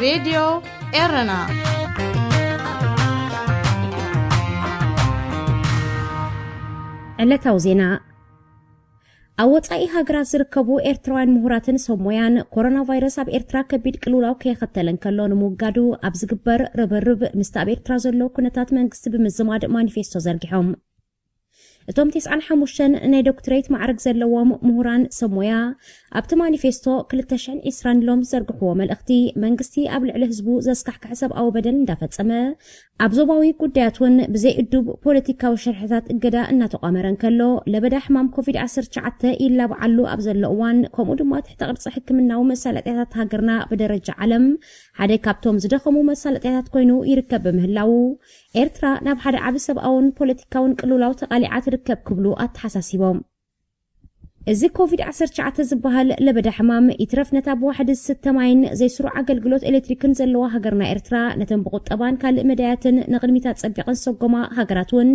ሬድዮ ኤረና። ዕለታዊ ዜና። ኣብ ወጻኢ ሃገራት ዝርከቡ ኤርትራውያን ምሁራትን ሰብ ሞያን፣ ኮሮና ቫይረስ ኣብ ኤርትራ ከቢድ ቅልውላው ከየኸተለ እንከሎ ንምውጋዱ ኣብ ዝግበር ርብርብ፣ ምስቲ ኣብ ኤርትራ ዘሎ ኩነታት መንግስቲ ብምዝማድ ማኒፌስቶ ዘርጊሖም። እቶም ተስዓን ሓሙሽተን ናይ ዶክትሬት ማዕረግ ዘለዎም ምሁራን ሰብ ሞያ፣ ኣብቲ ማኒፌስቶ ክልተ ሽሕን ዕስራን ኢሎም ዝዘርግሕዎ መልእኽቲ፣ መንግስቲ ኣብ ልዕሊ ህዝቡ ዘስካሕክሕ ሰብኣዊ በደል እንዳፈጸመ፣ ኣብ ዞባዊ ጉዳያት እውን ብዘይእዱብ ፖለቲካዊ ሽርሕታት እገዳ እናተቋመረ እንከሎ፣ ለበዳ ሕማም ኮቪድ ዓሰርተ ትሽዓተ ይላባዓሉ ኣብ ዘሎ እዋን፣ ከምኡ ድማ ትሕተ ቅርጺ ሕክምናዊ መሳለጥያታት ሃገርና ብደረጃ ዓለም ሓደ ካብቶም ዝደኸሙ መሳለጥያታት ኮይኑ ይርከብ ብምህላዉ፣ ኤርትራ ናብ ሓደ ዓቢ ሰብኣውን ፖለቲካውን ቅልውላው ተቓሊዓ ትርከብ ክብሉ ኣተሓሳሲቦም። እዚ ኮቪድ ዓሰርተ ትሽዓተ ዝበሃል ለበዳ ሕማም ይትረፍ ነታ ብዋሕዲ ዝስተ ማይን ዘይስሩዕ ኣገልግሎት ኤሌክትሪክን ዘለዋ ሃገርና ኤርትራ፣ ነተን ብቁጠባን ካልእ መዳያትን ንቕድሚት ኣጸቢቐን ዝሰጎማ ሃገራት እውን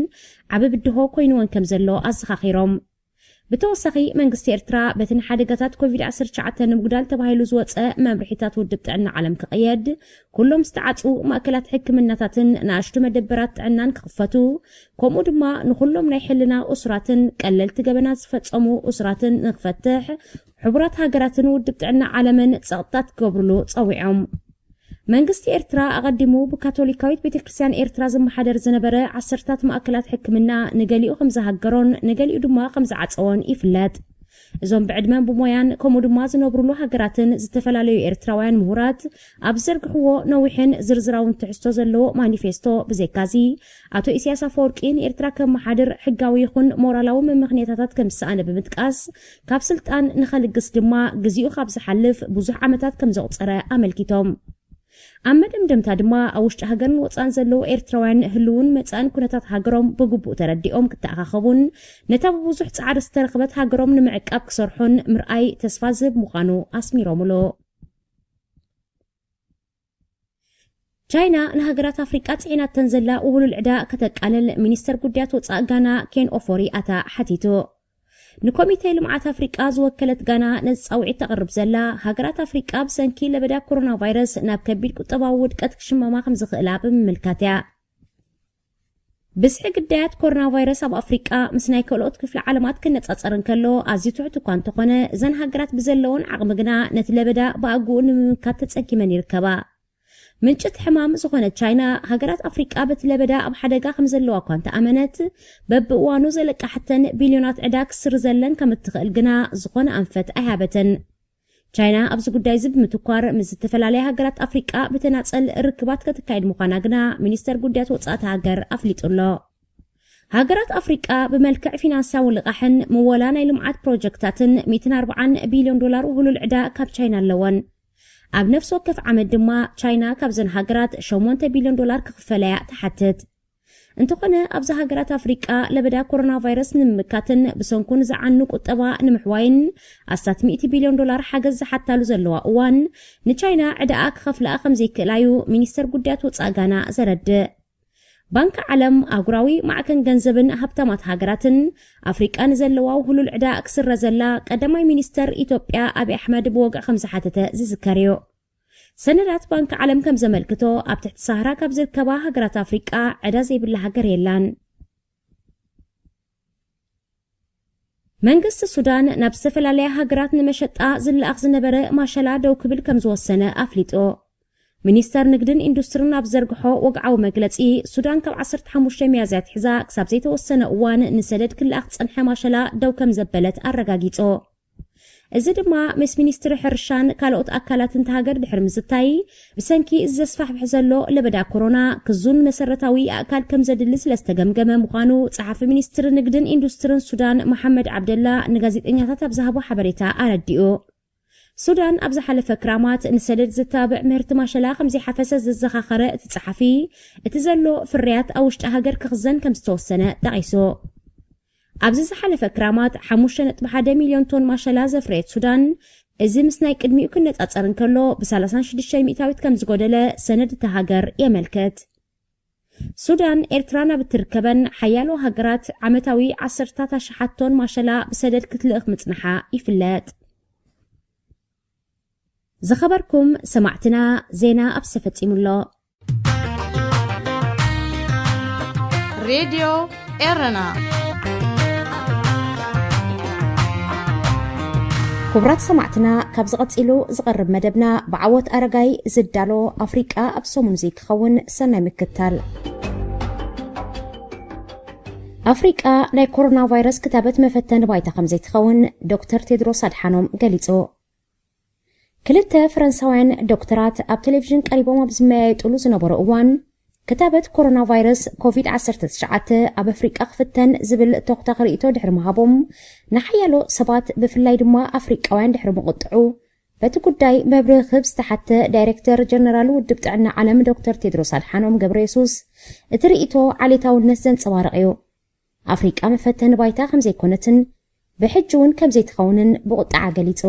ዓቢ ብድሆ ኮይኑወን ከም ዘሎ ኣዘኻኺሮም። ብተወሳኺ፣ መንግስቲ ኤርትራ በቲ ንሓደጋታት ኮቪድ ዓሰርተ ትሽዓተ ንምጉዳል ተባሂሉ ዝወጸ መምርሒታት ውድብ ጥዕና ዓለም ክቕየድ፣ ኩሎም ዝተዓጽዉ ማእከላት ሕክምናታትን ንኣሽቱ መደበራት ጥዕናን ክኽፈቱ፣ ከምኡ ድማ ንኹሎም ናይ ሕልና እሱራትን ቀለልቲ ገበናት ዝፈጸሙ እሱራትን ንክፈትሕ፣ ሕቡራት ሃገራትን ውድብ ጥዕና ዓለምን ጸቕጥታት ክገብሩሉ ጸዊዖም። መንግስቲ ኤርትራ ኣቐዲሙ ብካቶሊካዊት ቤተክርስትያን ኤርትራ ዝመሓደር ዝነበረ ዓሰርታት ማእከላት ሕክምና ንገሊኡ ከም ዝሃገሮን ንገሊኡ ድማ ከም ዝዓጸዎን ይፍለጥ። እዞም ብዕድመን ብሞያን ከምኡ ድማ ዝነብሩሉ ሃገራትን ዝተፈላለዩ ኤርትራውያን ምሁራት ኣብ ዝዘርግሕዎ ነዊሕን ዝርዝራውን ትሕዝቶ ዘለዎ ማኒፌስቶ፣ ብዘይካዚ ኣቶ ኢሳያስ ኣፈወርቂ ንኤርትራ ከመሓድር ሕጋዊ ይኹን ሞራላዊ መመኽንያታታት ከም ዝሰኣነ ብምጥቃስ፣ ካብ ስልጣን ንኸልግስ ድማ ግዜኡ ካብ ዝሓልፍ ብዙሕ ዓመታት ከም ዘቑጸረ ኣመልኪቶም። ኣብ መደምደምታ ድማ፣ ኣብ ውሽጢ ሃገርን ወጻእን ዘለዉ ኤርትራውያን ህልውን መጻእን ኩነታት ሃገሮም ብግቡእ ተረዲኦም ክተኣኻኸቡን ነታ ብብዙሕ ጻዕሪ ዝተረኽበት ሃገሮም ንምዕቃብ ክሰርሑን ምርኣይ ተስፋ ዝህብ ምዃኑ ኣስሚሮምሉ። ቻይና ንሃገራት ኣፍሪቃ ጽዒናተን ዘላ ውህሉል ዕዳ ከተቃልል ሚኒስተር ጉዳያት ወጻኢ ጋና ኬን ኦፎሪ ኣታ ሓቲቱ። ንኮሚቴ ልምዓት ኣፍሪቃ ዝወከለት ጋና ነዚ ጻውዒት ተቕርብ ዘላ፣ ሃገራት ኣፍሪቃ ብሰንኪ ለበዳ ኮሮና ቫይረስ ናብ ከቢድ ቁጠባዊ ውድቀት ክሽመማ ከም ዝኽእላ ብምምልካት እያ። ብዝሒ ግዳያት ኮሮና ቫይረስ ኣብ ኣፍሪቃ ምስ ናይ ካልኦት ክፍለ ዓለማት ክነጻጸር እንከሎ ኣዝዩ ትሑት እኳ እንተኾነ፣ እዘን ሃገራት ብዘለወን ዓቕሚ ግና ነቲ ለበዳ ብኣግኡ ንምምካት ተጸጊመን ይርከባ። ምንጪ እቲ ሕማም ዝኾነት ቻይና፣ ሃገራት ኣፍሪቃ በቲ ለበዳ ኣብ ሓደጋ ከም ዘለዋ እኳ እንተኣመነት፣ በብእዋኑ ዘለቃሕተን ቢልዮናት ዕዳ ክስርዘለን ከም እትኽእል ግና ዝኾነ ኣንፈት ኣይሃበትን። ቻይና ኣብዚ ጉዳይ እዚ ብምትኳር፣ ምስ ዝተፈላለያ ሃገራት ኣፍሪቃ ብተናጸል ርክባት ከተካይድ ምዃና ግና ሚኒስተር ጉዳያት ወጻእቲ ሃገር ኣፍሊጡ ኣሎ። ሃገራት ኣፍሪቃ ብመልክዕ ፊናንሳዊ ልቓሕን ምወላ ናይ ልምዓት ፕሮጀክታትን ሚእትን ኣርባዓን ቢልዮን ዶላር ውህሉል ዕዳ ካብ ቻይና ኣለወን። ኣብ ነፍሲ ወከፍ ዓመት ድማ ቻይና ካብዘን ሃገራት ሸሞንተ ቢልዮን ዶላር ክኽፈለያ ትሓትት። እንተኾነ፣ ኣብዚ ሃገራት ኣፍሪቃ ለበዳ ኮሮና ቫይረስ ንምምካትን ብሰንኩ ንዝዓኑ ቁጠባ ንምሕዋይን ኣስታት ሚእቲ ቢልዮን ዶላር ሓገዝ ዝሓታሉ ዘለዋ እዋን፣ ንቻይና ዕዳኣ ክኸፍልኣ ከም ዘይክእላ እዩ ሚኒስተር ጉዳያት ወጻኢ ጋና ዘረድእ። ባንኪ ዓለም፣ ኣህጉራዊ ማዕከን ገንዘብን ሃብታማት ሃገራትን ኣፍሪቃ ንዘለዋ ውህሉል ዕዳ ክስረዘላ ቀዳማይ ሚኒስተር ኢትዮጵያ ኣብይ ኣሕመድ ብወግዒ ከም ዝሓተተ ዝዝከር እዩ። ሰነዳት ባንኪ ዓለም ከም ዘመልክቶ፣ ኣብ ትሕቲ ሳህራ ካብ ዝርከባ ሃገራት ኣፍሪቃ ዕዳ ዘይብላ ሃገር የላን። መንግስቲ ሱዳን ናብ ዝተፈላለያ ሃገራት ንመሸጣ ዝለኣኽ ዝነበረ ማሸላ ደው ክብል ከም ዝወሰነ ኣፍሊጡ። ሚኒስተር ንግድን ኢንዱስትርን ኣብ ዘርግሖ ወግዓዊ መግለጺ፣ ሱዳን ካብ ዓሰርተ ሓሙሽተ ሚያዝያ ኣትሒዛ ክሳብ ዘይተወሰነ እዋን ንሰደድ ክለኣኽ ዝጸንሐ ማሸላ ደው ከም ዘበለት ኣረጋጊጹ። እዚ ድማ ምስ ሚኒስትሪ ሕርሻን ካልኦት ኣካላትን እታ ሃገር ድሕሪ ምዝታይ፣ ብሰንኪ እዚ ዘስፋሕፍሕ ዘሎ ለበዳ ኮሮና ክዙን መሰረታዊ ኣእካል ከም ዘድሊ ስለ ዝተገምገመ ምዃኑ ጸሓፊ ሚኒስትሪ ንግድን ኢንዱስትርን ሱዳን መሓመድ ዓብደላ ንጋዜጠኛታት ኣብ ዝሃቦ ሓበሬታ ኣረዲኡ። ሱዳን ኣብ ዝሓለፈ ክራማት ንሰደድ ዘተባብዕ ምህርቲ ማሸላ ከም ዘይሓፈሰ ዘዘኻኸረ እቲ ጸሓፊ፣ እቲ ዘሎ ፍርያት ኣብ ውሽጢ ሃገር ክኽዘን ከም ዝተወሰነ ጠቒሱ። ኣብዚ ዝሓለፈ ክራማት ሓሙሽተ ነጥቢ ሓደ ሚልዮን ቶን ማሸላ ዘፍረየት ሱዳን፣ እዚ ምስ ናይ ቅድሚኡ ክነጻጸር እንከሎ ብሰላሳን ሽዱሽተ ሚእታዊት ከም ዝጎደለ ሰነድ እታ ሃገር የመልክት። ሱዳን፣ ኤርትራ ናብ እትርከበን ሓያሎ ሃገራት ዓመታዊ ዓሰርታት ኣሽሓት ቶን ማሸላ ብሰደድ ክትልእኽ ምጽንሓ ይፍለጥ። ዝኸበርኩም ሰማዕትና፣ ዜና ኣብ ተፈጺሙ ኣሎ። ሬድዮ ኤረና። ክቡራት ሰማዕትና፣ ካብ ዝቐጺሉ ዝቐርብ መደብና ብዓወት ኣረጋይ ዝዳሎ ኣፍሪቃ ኣብ ሰሙን እዚ ክኸውን ሰናይ ምክትታል። ኣፍሪቃ ናይ ኮሮና ቫይረስ ክታበት መፈተኒ ባይታ ከም ዘይትኸውን ዶክተር ቴድሮስ ኣድሓኖም ገሊጹ። ክልተ ፈረንሳውያን ዶክተራት ኣብ ቴሌቪዥን ቀሪቦም ኣብ ዝመያየጡሉ ዝነበሩ እዋን፣ ክታበት ኮሮና ቫይረስ ኮቪድ ዓሰርተ ትሽዓተ ኣብ ኣፍሪቃ ክፍተን ዝብል ተኹታኺ ርእይቶ ድሕሪ ምሃቦም፣ ንሓያሎ ሰባት ብፍላይ ድማ ኣፍሪቃውያን ድሕሪ ምቁጥዑ፣ በቲ ጉዳይ መብርሂ ክህብ ዝተሓተ ዳይሬክተር ጀነራል ውድብ ጥዕና ዓለም ዶክተር ቴድሮስ ኣድሓኖም ገብረየሱስ፣ እቲ ርእይቶ ዓሌታውነት ዘንጸባርቕ እዩ። ኣፍሪቃ መፈተኒ ባይታ ከም ዘይኮነትን ብሕጂ እውን ከም ዘይትኸውንን ብቁጥዓ ገሊጹ።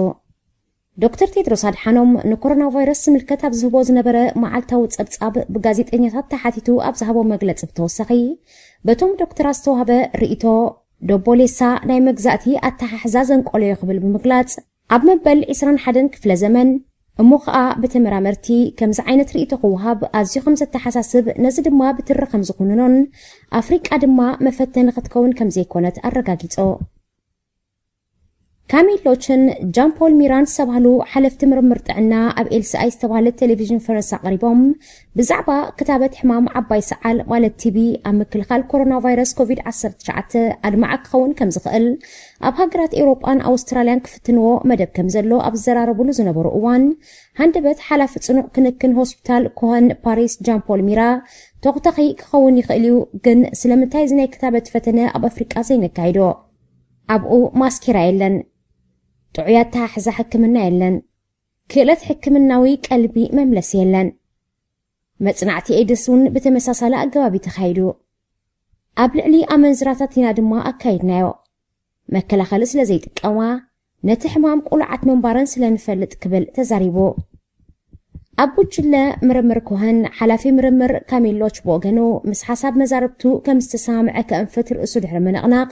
ዶክተር ቴድሮስ ኣድሓኖም ንኮሮና ቫይረስ ዝምልከት ኣብ ዝህቦ ዝነበረ መዓልታዊ ጸብጻብ ብጋዜጠኛታት ተሓቲቱ ኣብ ዝሃቦ መግለጺ ብተወሳኺ፣ በቶም ዶክተራት ዝተዋህበ ርእይቶ ዶቦሌሳ ናይ መግዛእቲ ኣተሓሕዛ ዘንቆለዮ ክብል ብምግላጽ፣ ኣብ መበል ዕስራን ሓደን ክፍለ ዘመን እሞ ኸኣ ብተመራመርቲ ከምዚ ዓይነት ርእይቶ ክወሃብ ኣዝዩ ከም ዘተሓሳስብ፣ ነዚ ድማ ብትሪ ከም ዝኹንኖን ኣፍሪቃ ድማ መፈተኒ ክትከውን ከም ዘይኮነት ኣረጋጊጾ። ካሚል ሎችን ጃን ፖል ሚራን ዝተባህሉ ሓለፍቲ ምርምር ጥዕና ኣብ ኤልሲኣይ ዝተባህለ ቴሌቪዥን ፈረንሳ ቀሪቦም፣ ብዛዕባ ክታበት ሕማም ዓባይ ሰዓል ማለት ቲቢ ኣብ ምክልኻል ኮሮና ቫይረስ ኮቪድ ዓሰርተ ትሽዓተ ኣድማዒ ክኸውን ከም ዝኽእል ኣብ ሃገራት ኤውሮጳን ኣውስትራልያን ክፍትንዎ መደብ ከም ዘሎ ኣብ ዝዘራረቡሉ ዝነበሩ እዋን፣ ሃንደበት ሓላፊ ጽኑዕ ክንክን ሆስፒታል ኮኸን ፓሪስ ጃን ፖል ሚራ ተኹታኺ ክኸውን ይኽእል እዩ፣ ግን ስለምንታይ እዚ ናይ ክታበት ፈተነ ኣብ ኣፍሪቃ ዘይነካይዶ? ኣብኡ ማስኪራ የለን፣ ጥዑይ ኣተሓሕዛ ሕክምና የለን፣ ክእለት ሕክምናዊ ቀልቢ መምለሲ የለን። መጽናዕቲ ኤድስ እውን ብተመሳሳሊ ኣገባብ እዩ ተኻይዱ። ኣብ ልዕሊ ኣመንዝራታት ኢና ድማ ኣካይድናዮ። መከላኸሊ ስለ ዘይጥቀማ፣ ነቲ ሕማም ቁሉዓት ምንባረን ስለ ንፈልጥ ክብል ተዛሪቡ። ኣብ ጉጅለ ምርምር ኮሀን ሓላፊ ምርምር ካሚል ሎች ብወገኑ፣ ምስ ሓሳብ መዛርብቱ ከም ዝተሰማምዐ ከእንፍት ርእሱ ድሕሪ ምንቕናቕ፣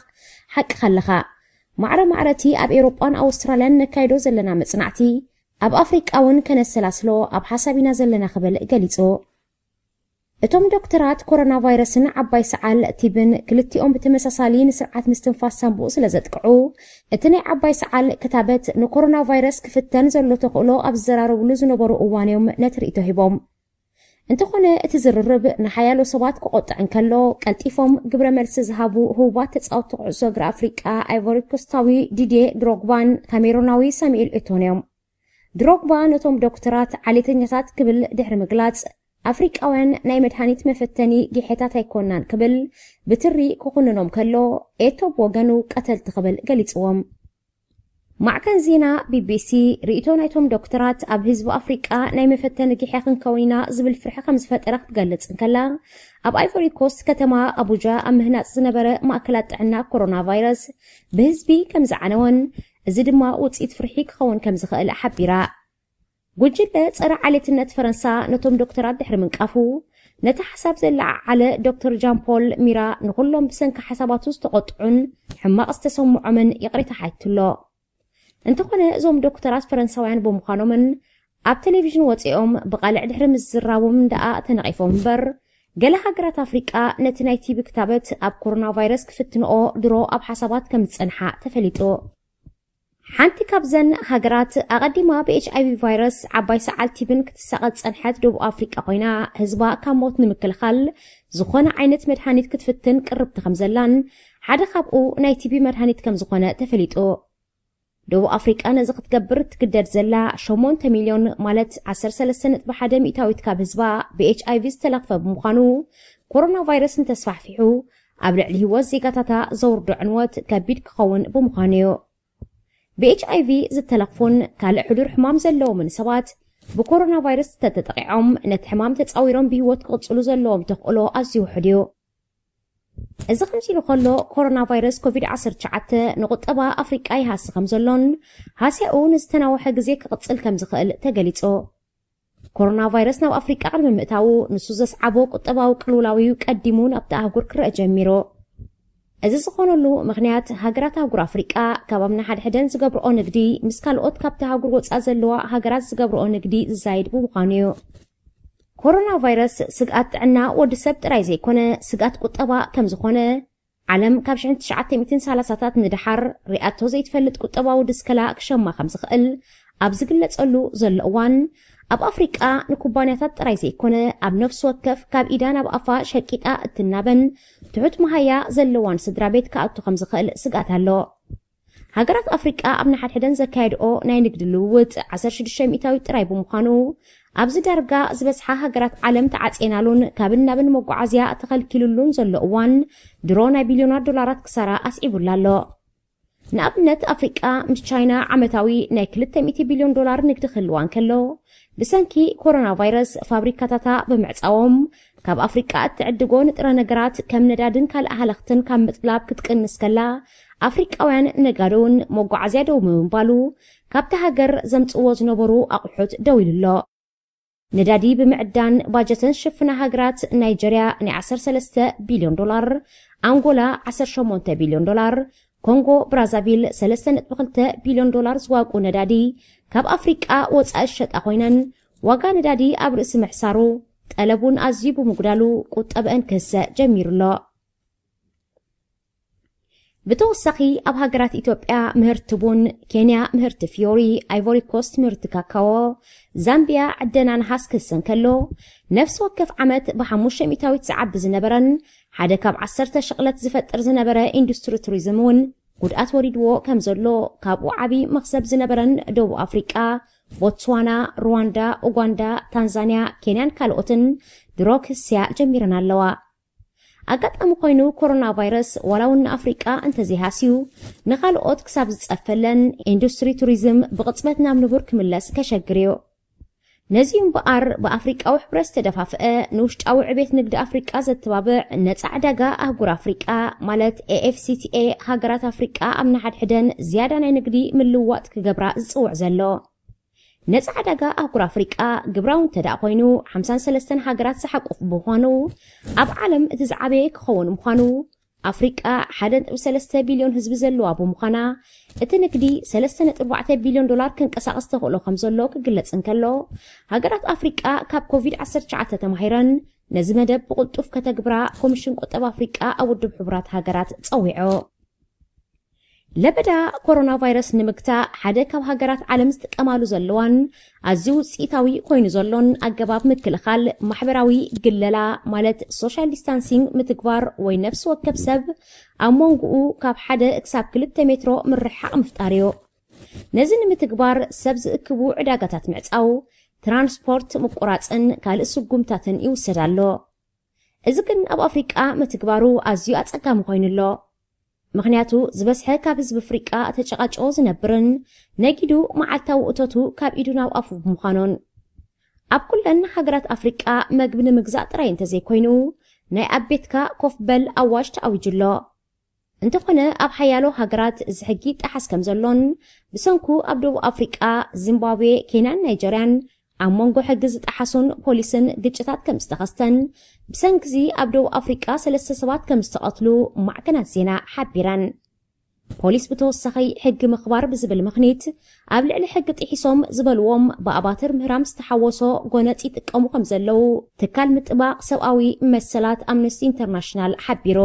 ሓቅኻ ኣለኻ። ማዕረ ማዕረቲ ኣብ ኤውሮጳን ኣውስትራልያን ነካይዶ ዘለና መጽናዕቲ፣ ኣብ ኣፍሪቃ እውን ከነሰላስሎ ኣብ ሓሳብ ኢና ዘለና ክብል ገሊጹ። እቶም ዶክተራት ኮሮና ቫይረስን ዓባይ ሰዓል ቲብን ክልቲኦም ብተመሳሳሊ ንስርዓት ምስትንፋስ ሳንቡእ ስለ ዘጥቅዑ፣ እቲ ናይ ዓባይ ሰዓል ክታበት ንኮሮና ቫይረስ ክፍተን ዘሎ ተኽእሎ ኣብ ዝዘራረብሉ ዝነበሩ እዋን እዮም ነቲ ርእይቶ ሂቦም። እንተኾነ እቲ ዝርርብ ንሓያሎ ሰባት ክቆጥዕ እንከሎ፣ ቀልጢፎም ግብረ መልሲ ዝሃቡ ህቡባት ተጻወትቲ ኩዕሶ እግሪ ኣፍሪቃ ኣይቮሪ ኮስታዊ ዲድየ ድሮግባን ካሜሩናዊ ሳሙኤል ኤቶን እዮም። ድሮግባ ነቶም ዶክተራት ዓሌተኛታት ክብል ድሕሪ ምግላጽ፣ ኣፍሪቃውያን ናይ መድሃኒት መፈተኒ ጊሐታት ኣይኮናን ክብል ብትሪ ክኹንኖም ከሎ፣ ኤቶ ብወገኑ ቀተልቲ ክብል ገሊጽዎም። ማዕከን ዜና ቢቢሲ ርእይቶ ናይቶም ዶክተራት ኣብ ህዝቢ ኣፍሪቃ ናይ መፈተኒ ጊሐ ክንከውን ኢና ዝብል ፍርሒ ከም ዝፈጠረ ክትገልጽ እንከላ፣ ኣብ ኣይቮሪ ኮስት ከተማ ኣቡጃ ኣብ ምህናጽ ዝነበረ ማእከላት ጥዕና ኮሮና ቫይረስ ብህዝቢ ከም ዝዓነወን፣ እዚ ድማ ውጽኢት ፍርሒ ክኸውን ከም ዝኽእል ሓቢራ። ጉጅለ ጸረ ዓሌትነት ፈረንሳ ነቶም ዶክተራት ድሕሪ ምንቃፉ፣ ነቲ ሓሳብ ዘለዓዓለ ዶክተር ጃን ፖል ሚራ ንኹሎም ብሰንኪ ሓሳባቱ ዝተቖጥዑን ሕማቕ ዝተሰምዖምን ይቕሬታ ሓቲቱሎ። እንተኾነ እዞም ዶክተራት ፈረንሳውያን ብምዃኖምን ኣብ ቴሌቪዥን ወጺኦም ብቓልዕ ድሕሪ ምዝራቦምን ደኣ ተነቒፎም እምበር፣ ገለ ሃገራት ኣፍሪቃ ነቲ ናይ ቲቢ ክታበት ኣብ ኮሮና ቫይረስ ክፍትንኦ ድሮ ኣብ ሓሳባት ከም ዝጸንሓ ተፈሊጡ። ሓንቲ ካብዘን ሃገራት ኣቐዲማ ብኤች ኣይቪ ቫይረስ ዓባይ ሰዓል ቲብን ክትሳቐ ዝጸንሐት ደቡብ ኣፍሪቃ ኮይና፣ ህዝባ ካብ ሞት ንምክልኻል ዝኾነ ዓይነት መድሃኒት ክትፍትን ቅርብቲ ከም ዘላን፣ ሓደ ካብኡ ናይ ቲቢ መድሃኒት ከም ዝኾነ ተፈሊጡ። ደቡብ ኣፍሪቃ ነዚ ክትገብር ትግደድ ዘላ ሸሞንተ ሚልዮን ማለት ዓሰርተ ሰለስተ ነጥቢ ሓደ ሚእታዊት ካብ ህዝባ ብኤች ኣይቪ ዝተለኽፈ ብምዃኑ፣ ኮሮና ቫይረስ እንተስፋሕፊሑ ኣብ ልዕሊ ህይወት ዜጋታታ ዘውርዶ ዕንወት ከቢድ ክኸውን ብምዃኑ እዩ። ብኤች ኣይቪ ዝተለኽፉን ካልእ ሕዱር ሕማም ዘለዎምን ሰባት ብኮሮና ቫይረስ እንተተጠቒዖም፣ ነቲ ሕማም ተጻዊሮም ብህይወት ክቕጽሉ ዘለዎም ተኽእሎ ኣዝዩ ውሑድ እዩ። እዚ ከምዚ ኢሉ ከሎ፣ ኮሮና ቫይረስ ኮቪድ ዓሰርተ ትሽዓተ ንቁጠባ ኣፍሪቃ ይሃሲ ከም ዘሎን፣ ሃስያኡ ንዝተናውሐ ግዜ ክቕጽል ከም ዝኽእል ተገሊጹ። ኮሮና ቫይረስ ናብ ኣፍሪቃ ቅድሚ ምእታዉ፣ ንሱ ዘስዓቦ ቁጠባዊ ቅልውላው እዩ ቀዲሙ ናብቲ ኣህጉር ክረአ ጀሚሩ። እዚ ዝኾነሉ ምኽንያት፣ ሃገራት ኣህጉር ኣፍሪቃ ካብ ኣብ ንሓድሕደን ዝገብርኦ ንግዲ ምስ ካልኦት ካብቲ ኣህጉር ወጻኢ ዘለዋ ሃገራት ዝገብርኦ ንግዲ ዝዛይድ ብምዃኑ እዩ። ኮሮና ቫይረስ ስግኣት ጥዕና ወዲ ሰብ ጥራይ ዘይኮነ፣ ስግኣት ቁጠባ ከም ዝኾነ፣ ዓለም ካብ ሽሕን ትሽዓተ ሚእትን ሰላሳታት ንደሓር ሪኣቶ ዘይትፈልጥ ቁጠባዊ ድስከላ ክሸማ ከም ዝኽእል ኣብ ዝግለጸሉ ዘሎ እዋን፣ ኣብ ኣፍሪቃ ንኩባንያታት ጥራይ ዘይኮነ፣ ኣብ ነፍሲ ወከፍ ካብ ኢዳ ናብ ኣፋ ሸቂጣ እትናበን ትሑት መሃያ ዘለዋን ስድራ ቤት ክኣቱ ከም ዝኽእል ስግኣት ኣሎ። ሃገራት ኣፍሪቃ ኣብ ንሓድሕደን ዘካየድኦ ናይ ንግዲ ልውውጥ ዓሰርተ ሽዱሽተ ሚእታዊት ጥራይ ብምዃኑ፣ ኣብዚ ዳርጋ ዝበዝሓ ሃገራት ዓለም ተዓጼናሉን ካብን ናብን መጓዓዝያ ተኸልኪሉሉን ዘሎ እዋን፣ ድሮ ናይ ቢልዮናት ዶላራት ክሳራ ኣስዒቡላ ኣሎ። ንኣብነት፣ ኣፍሪቃ ምስ ቻይና ዓመታዊ ናይ ክልተ ሚእቲ ቢልዮን ዶላር ንግዲ ክህልዋ እንከሎ፣ ብሰንኪ ኮሮና ቫይረስ ፋብሪካታታ ብምዕጻዎም፣ ካብ ኣፍሪቃ እትዕድጎ ንጥረ ነገራት ከም ነዳድን ካልእ ሃለኽትን ካብ ምጥላብ ክትቅንስ ከላ፣ ኣፍሪቃውያን ነጋዶ እውን መጓዓዝያ ደው ብምባሉ፣ ካብቲ ሃገር ዘምጽዎ ዝነበሩ ኣቑሑት ደው ኢሉ ኣሎ። ነዳዲ ብምዕዳን ባጀተን ዝሽፍና ሃገራት፣ ናይጀርያ ናይ ዓሰርተ ሰለስተ ቢልዮን ዶላር፣ ኣንጎላ ዓሰርተ ሸሞንተ ቢልዮን ዶላር፣ ኮንጎ ብራዛቪል ሰለስተ ነጥቢ ክልተ ቢልዮን ዶላር ዝዋቁ ነዳዲ ካብ ኣፍሪቃ ወጻኢ ዝሸጣ ኮይነን፣ ዋጋ ነዳዲ ኣብ ርእሲ ምሕሳሩ፣ ጠለብ እውን ኣዝዩ ብምጉዳሉ፣ ቁጠበአን ክህሰ ጀሚሩ ኣሎ። ብተወሳኺ፣ ኣብ ሃገራት ኢትዮጵያ ምህርቲ ቡን፣ ኬንያ ምህርቲ ፍዮሪ፣ ኣይቮሪ ኮስት ምህርቲ ካካዎ፣ ዛምቢያ ዕደና ነሃስ ክህሰ እንከሎ፣ ነፍሲ ወከፍ ዓመት ብሓሙሽተ ሚእታዊት ዝዓቢ ዝነበረን ሓደ ካብ ዓሰርተ ሽቕለት ዝፈጥር ዝነበረ ኢንዱስትሪ ቱሪዝም እውን ጉድኣት ወሪድዎ ከም ዘሎ፣ ካብኡ ዓቢ መኽሰብ ዝነበረን ደቡብ ኣፍሪቃ፣ ቦትስዋና፣ ሩዋንዳ፣ ኡጋንዳ፣ ታንዛንያ፣ ኬንያን ካልኦትን ድሮ ክህስያ ጀሚረን ኣለዋ። ኣጋጣሚ ኮይኑ፣ ኮሮና ቫይረስ ዋላ እውን ንኣፍሪቃ እንተዘይሃስዩ፣ ንኻልኦት ክሳብ ዝጸፈለን፣ ኢንዱስትሪ ቱሪዝም ብቕጽበት ናብ ንቡር ክምለስ ከሸግር እዩ። ነዚ እምበኣር፣ ብኣፍሪቃዊ ሕብረት ዝተደፋፍአ ንውሽጣዊ ዕቤት ንግዲ ኣፍሪቃ ዘተባብዕ ነጻ ዕዳጋ ኣህጉር ኣፍሪቃ፣ ማለት ኤ ኤፍ ሲ ቲ ኤ፣ ሃገራት ኣፍሪቃ ኣብ ንሓድሕደን ዝያዳ ናይ ንግዲ ምልውዋጥ ክገብራ ዝጽውዕ ዘሎ። ነጻ ዕዳጋ ኣህጉር ኣፍሪቃ ግብራዊ እንተ ደኣ ኮይኑ፣ ሓምሳን ሰለስተን ሃገራት ዝሓቁፍ ብምዃኑ፣ ኣብ ዓለም እቲ ዝዓበየ ክኸውን ምዃኑ፣ ኣፍሪቃ ሓደ ነጥቢ ሰለስተ ቢልዮን ህዝቢ ዘለዋ ብምዃና፣ እቲ ንግዲ ሰለስተ ነጥቢ ኣርባዕተ ቢልዮን ዶላር ክንቀሳቐስ ተኽእሎ ከም ዘሎ ክግለጽ እንከሎ፣ ሃገራት ኣፍሪቃ ካብ ኮቪድ ዓሰርተ ትሽዓተ ተማሂረን ነዚ መደብ ብቕልጡፍ ከተግብራ ኮሚሽን ቁጠባ ኣፍሪቃ ኣብ ውድብ ሕቡራት ሃገራት ጸዊዑ። ለበዳ ኮሮና ቫይረስ ንምግታእ፣ ሓደ ካብ ሃገራት ዓለም ዝጥቀማሉ ዘለዋን ኣዝዩ ውጽኢታዊ ኮይኑ ዘሎን ኣገባብ ምክልኻል፣ ማሕበራዊ ግለላ፣ ማለት ሶሻል ዲስታንሲንግ፣ ምትግባር ወይ ነፍሲ ወከፍ ሰብ ኣብ መንጎኡ ካብ ሓደ ክሳብ ክልተ ሜትሮ ምርሕሓቕ ምፍጣር እዩ። ነዚ ንምትግባር፣ ሰብ ዝእክቡ ዕዳጋታት ምዕጻው፣ ትራንስፖርት ምቁራጽን ካልእ ስጉምታትን ይውሰድ ኣሎ። እዚ ግን ኣብ ኣፍሪቃ ምትግባሩ ኣዝዩ ኣጸጋሚ ኮይኑ ኣሎ። ምኽንያቱ፣ ዝበዝሐ ካብ ህዝቢ ኣፍሪቃ ተጨቃጭቆ ዝነብርን ነጊዱ መዓልታዊ እቶቱ ካብ ኢዱ ናብ ኣፉ ብምዃኑን። ኣብ ኩለን ሃገራት ኣፍሪቃ መግቢ ንምግዛእ ጥራይ እንተዘይኮይኑ፣ ናይ ኣብ ቤትካ ኮፍ በል ኣዋጅ ተኣዊጁ ኣሎ። እንተኾነ፣ ኣብ ሓያሎ ሃገራት እዚ ሕጊ ይጠሓስ ከም ዘሎን፣ ብሰንኩ ኣብ ደቡብ ኣፍሪቃ፣ ዚምባብዌ፣ ኬንያን ናይጀርያን ኣብ መንጎ ሕጊ ዝጠሓሱን ፖሊስን ግጭታት ከም ዝተኸስተን፣ ብሰንክዚ ኣብ ደቡብ ኣፍሪቃ ሰለስተ ሰባት ከም ዝተቐትሉ ማዕከናት ዜና ሓቢረን። ፖሊስ ብተወሳኺ፣ ሕጊ ምኽባር ብዝብል ምኽኒት፣ ኣብ ልዕሊ ሕጊ ጥሒሶም ዝበልዎም ብኣባትር ምህራም ዝተሓወሶ ጎነጽ ይጥቀሙ ከም ዘለዉ ትካል ምጥባቕ ሰብኣዊ መሰላት ኣምነስቲ ኢንተርናሽናል ሓቢሩ።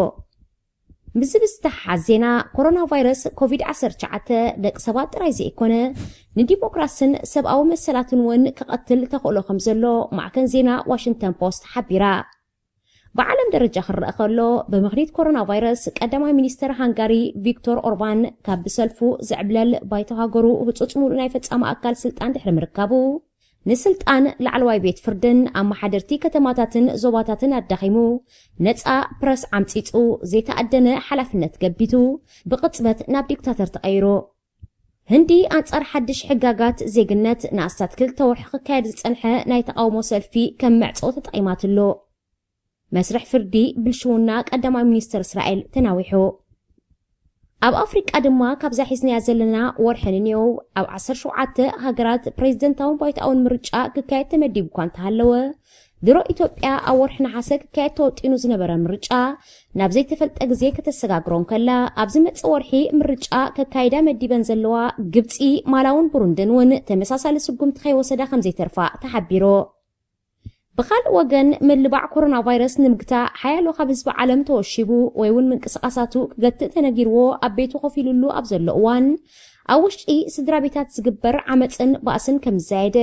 ምስዚ ብዝተሓሓዝ ዜና፣ ኮሮና ቫይረስ ኮቪድ ዓሰርተ ትሽዓተ ደቂ ሰባት ጥራይ ዘይኮነ፣ ንዲሞክራስን ሰብኣዊ መሰላትን እውን ክቐትል ተኽእሎ ከም ዘሎ ማዕከን ዜና ዋሽንግተን ፖስት ሓቢራ። ብዓለም ደረጃ ክረአ ከሎ፣ ብምኽኒት ኮሮና ቫይረስ ቀዳማይ ሚኒስተር ሃንጋሪ ቪክቶር ኦርባን ካብ ብሰልፉ ዝዕብለል ባይቶ ሃገሩ ህጹጽ ሙሉእ ናይ ፈጻሚ ኣካል ስልጣን ድሕሪ ምርካቡ፣ ንስልጣን ላዕለዋይ ቤት ፍርድን ኣመሓደርቲ ከተማታትን ዞባታትን ኣዳኺሙ፣ ነጻ ፕረስ ዓምጺጹ፣ ዘይተኣደነ ሓላፍነት ገቢቱ፣ ብቕጽበት ናብ ዲክታተር ተቐይሩ። ህንዲ ኣንጻር ሓድሽ ሕጋጋት ዜግነት ንኣስታት ክልተ ወርሒ ክካየድ ዝጸንሐ ናይ ተቓውሞ ሰልፊ ከም መዕጾ ተጠቒማትሉ። መስርሕ ፍርዲ ብልሽውና ቀዳማይ ሚኒስተር እስራኤል ተናዊሑ። ኣብ ኣፍሪቃ ድማ፣ ካብዛ ሒዝናያ ዘለና ወርሒ ንኔው ኣብ ዓሰርተ ሸውዓተ ሃገራት ፕሬዝደንታውን ባይቶኣውን ምርጫ ክካየድ ተመዲቡ እኳ እንተሃለወ፣ ድሮ ኢትዮጵያ ኣብ ወርሒ ነሓሰ ክካየድ ተወጢኑ ዝነበረ ምርጫ ናብ ዘይተፈልጠ ግዜ ከተሰጋግሮ እንከላ፣ ኣብ ዝመጽእ ወርሒ ምርጫ ከካይዳ መዲበን ዘለዋ ግብጺ፣ ማላውን ብሩንድን እውን ተመሳሳሊ ስጉምቲ ከይወሰዳ ከም ዘይተርፋ ተሓቢሩ። ብኻልእ ወገን፣ ምልባዕ ኮሮና ቫይረስ ንምግታእ ሓያሎ ካብ ህዝቢ ዓለም ተወሺቡ ወይ እውን ምንቅስቓሳቱ ክገትእ ተነጊርዎ ኣብ ቤቱ ኮፍ ኢሉሉ ኣብ ዘሎ እዋን፣ ኣብ ውሽጢ ስድራ ቤታት ዝግበር ዓመፅን ባእስን ከም ዝዛየደ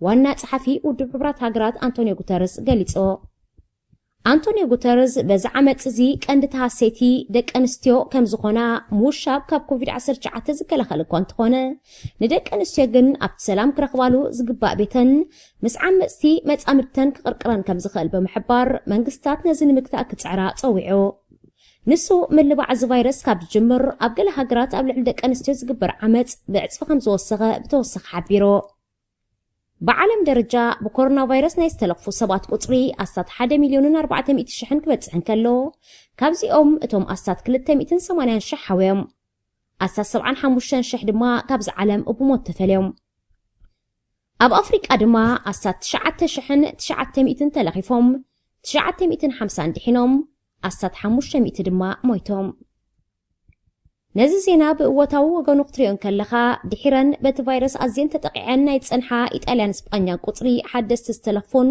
ዋና ጸሓፊ ውድብ ሕቡራት ሃገራት ኣንቶኒዮ ጉተረስ ገሊጹ። ኣንቶኒዮ ጉተረስ በዚ ዓመጽ እዚ ቀንዲ ተሃሰይቲ ደቂ ኣንስትዮ ከም ዝኾና ምውሻብ ካብ ኮቪድ ዓሰርተ ትሽዓተ ዝከላኸል እኳ እንተኾነ፣ ንደቂ ኣንስትዮ ግን ኣብቲ ሰላም ክረኽባሉ ዝግባእ ቤተን ምስ ዓመጽቲ መጻምድተን ክቕርቅረን ከም ዝኽእል ብምሕባር፣ መንግስታት ነዚ ንምግታእ ክጽዕራ ጸዊዑ። ንሱ፣ ምልባዕ እዚ ቫይረስ ካብ ዝጅምር ኣብ ገለ ሃገራት ኣብ ልዕሊ ደቂ ኣንስትዮ ዝግበር ዓመጽ ብዕጽፊ ከም ዝወሰኸ ብተወሳኺ ሓቢሩ። ብዓለም ደረጃ ብኮሮና ቫይረስ ናይ ዝተለኽፉ ሰባት ቁጽሪ ኣስታት ሓደ ሚልዮንን ኣርባዕተ ሚእቲ ሽሕን ክበጽሕ እንከሎ፣ ካብዚኦም እቶም ኣስታት ክልተ ሚእትን ሰማንያን ሽሕ ሓውዮም፣ ኣስታት ሰብዓን ሓሙሽተን ሽሕ ድማ ካብዚ ዓለም ብሞት ተፈልዮም። ኣብ ኣፍሪቃ ድማ ኣስታት ትሽዓተ ሽሕን ትሽዓተ ሚእትን ተለኺፎም፣ ትሽዓተ ሚእትን ሓምሳን ድሒኖም፣ ኣስታት ሓሙሽተ ሚእቲ ድማ ሞይቶም። ነዚ ዜና ብእወታዊ ወገኑ ክትሪኦ እንከለኻ፣ ድሒረን በቲ ቫይረስ ኣዝየን ተጠቒዐን ናይ ዝጸንሓ ኢጣልያን ስጳኛን ቁጽሪ ሓደስቲ ዝተለኽፉን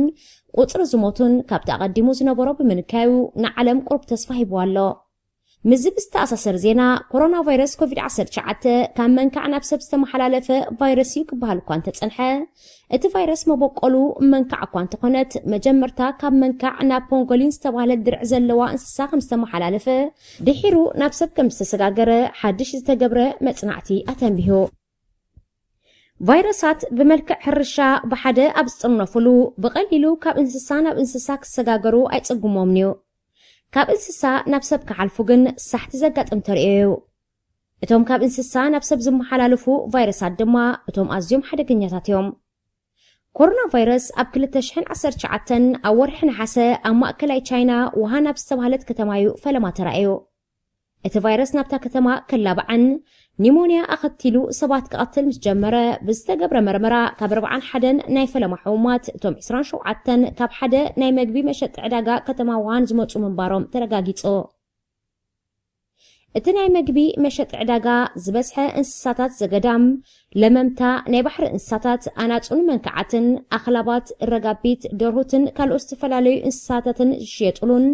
ቁጽሪ ዝሞቱን ካብቲ ኣቐዲሙ ዝነበሮ ብምንካዩ፣ ንዓለም ቁሩብ ተስፋ ሂብዋ ኣሎ። ምስዚ ብዝተኣሳሰር ዜና፣ ኮሮና ቫይረስ ኮቪድ ዓሰርተ ትሽዓተ ካብ መንካዕ ናብ ሰብ ዝተመሓላለፈ ቫይረስ እዩ ክበሃል እኳ እንተጸንሐ፣ እቲ ቫይረስ መበቆሉ መንካዕ እኳ እንተኾነት፣ መጀመርታ ካብ መንካዕ ናብ ፖንጎሊን ዝተባህለ ድርዕ ዘለዋ እንስሳ ከም ዝተመሓላለፈ፣ ድሒሩ ናብ ሰብ ከም ዝተሰጋገረ ሓድሽ ዝተገብረ መጽናዕቲ ኣተንቢሁ። ቫይረሳት ብመልክዕ ሕርሻ ብሓደ ኣብ ዝጥርነፉሉ፣ ብቐሊሉ ካብ እንስሳ ናብ እንስሳ ክሰጋገሩ ኣይጽግሞምን እዩ። ካብ እንስሳ ናብ ሰብ ክሓልፉ ግን ሳሕቲ ዘጋጥም ተርእዮ እዩ። እቶም ካብ እንስሳ ናብ ሰብ ዝመሓላለፉ ቫይረሳት ድማ እቶም ኣዝዮም ሓደገኛታት እዮም። ኮሮና ቫይረስ ኣብ ክልተ ሽሕን ዓሰርተ ትሽዓተን ኣብ ወርሒ ነሓሰ ኣብ ማእከላይ ቻይና ውሃን ኣብ ዝተባህለት ከተማ እዩ ፈለማ ተራእዩ። እቲ ቫይረስ ናብታ ከተማ ከላብዓን ኒሞንያ ኣኸቲሉ ሰባት ክቐትል ምስ ጀመረ፣ ብዝተገብረ መርመራ ካብ ኣርብዓን ሓደን ናይ ፈለማ ሕሙማት እቶም ዕስራን ሸውዓተን ካብ ሓደ ናይ መግቢ መሸጢ ዕዳጋ ከተማ ውሃን ዝመጹ ምንባሮም ተረጋጊጹ። እቲ ናይ መግቢ መሸጢ ዕዳጋ ዝበዝሐ እንስሳታት ዘገዳም፣ ለመምታ ናይ ባሕሪ እንስሳታት፣ ኣናጹን መንካዓትን፣ ኣኽላባት፣ ረጋቢት፣ ደርሁትን ካልኦት ዝተፈላለዩ እንስሳታትን ዝሽየጡሉን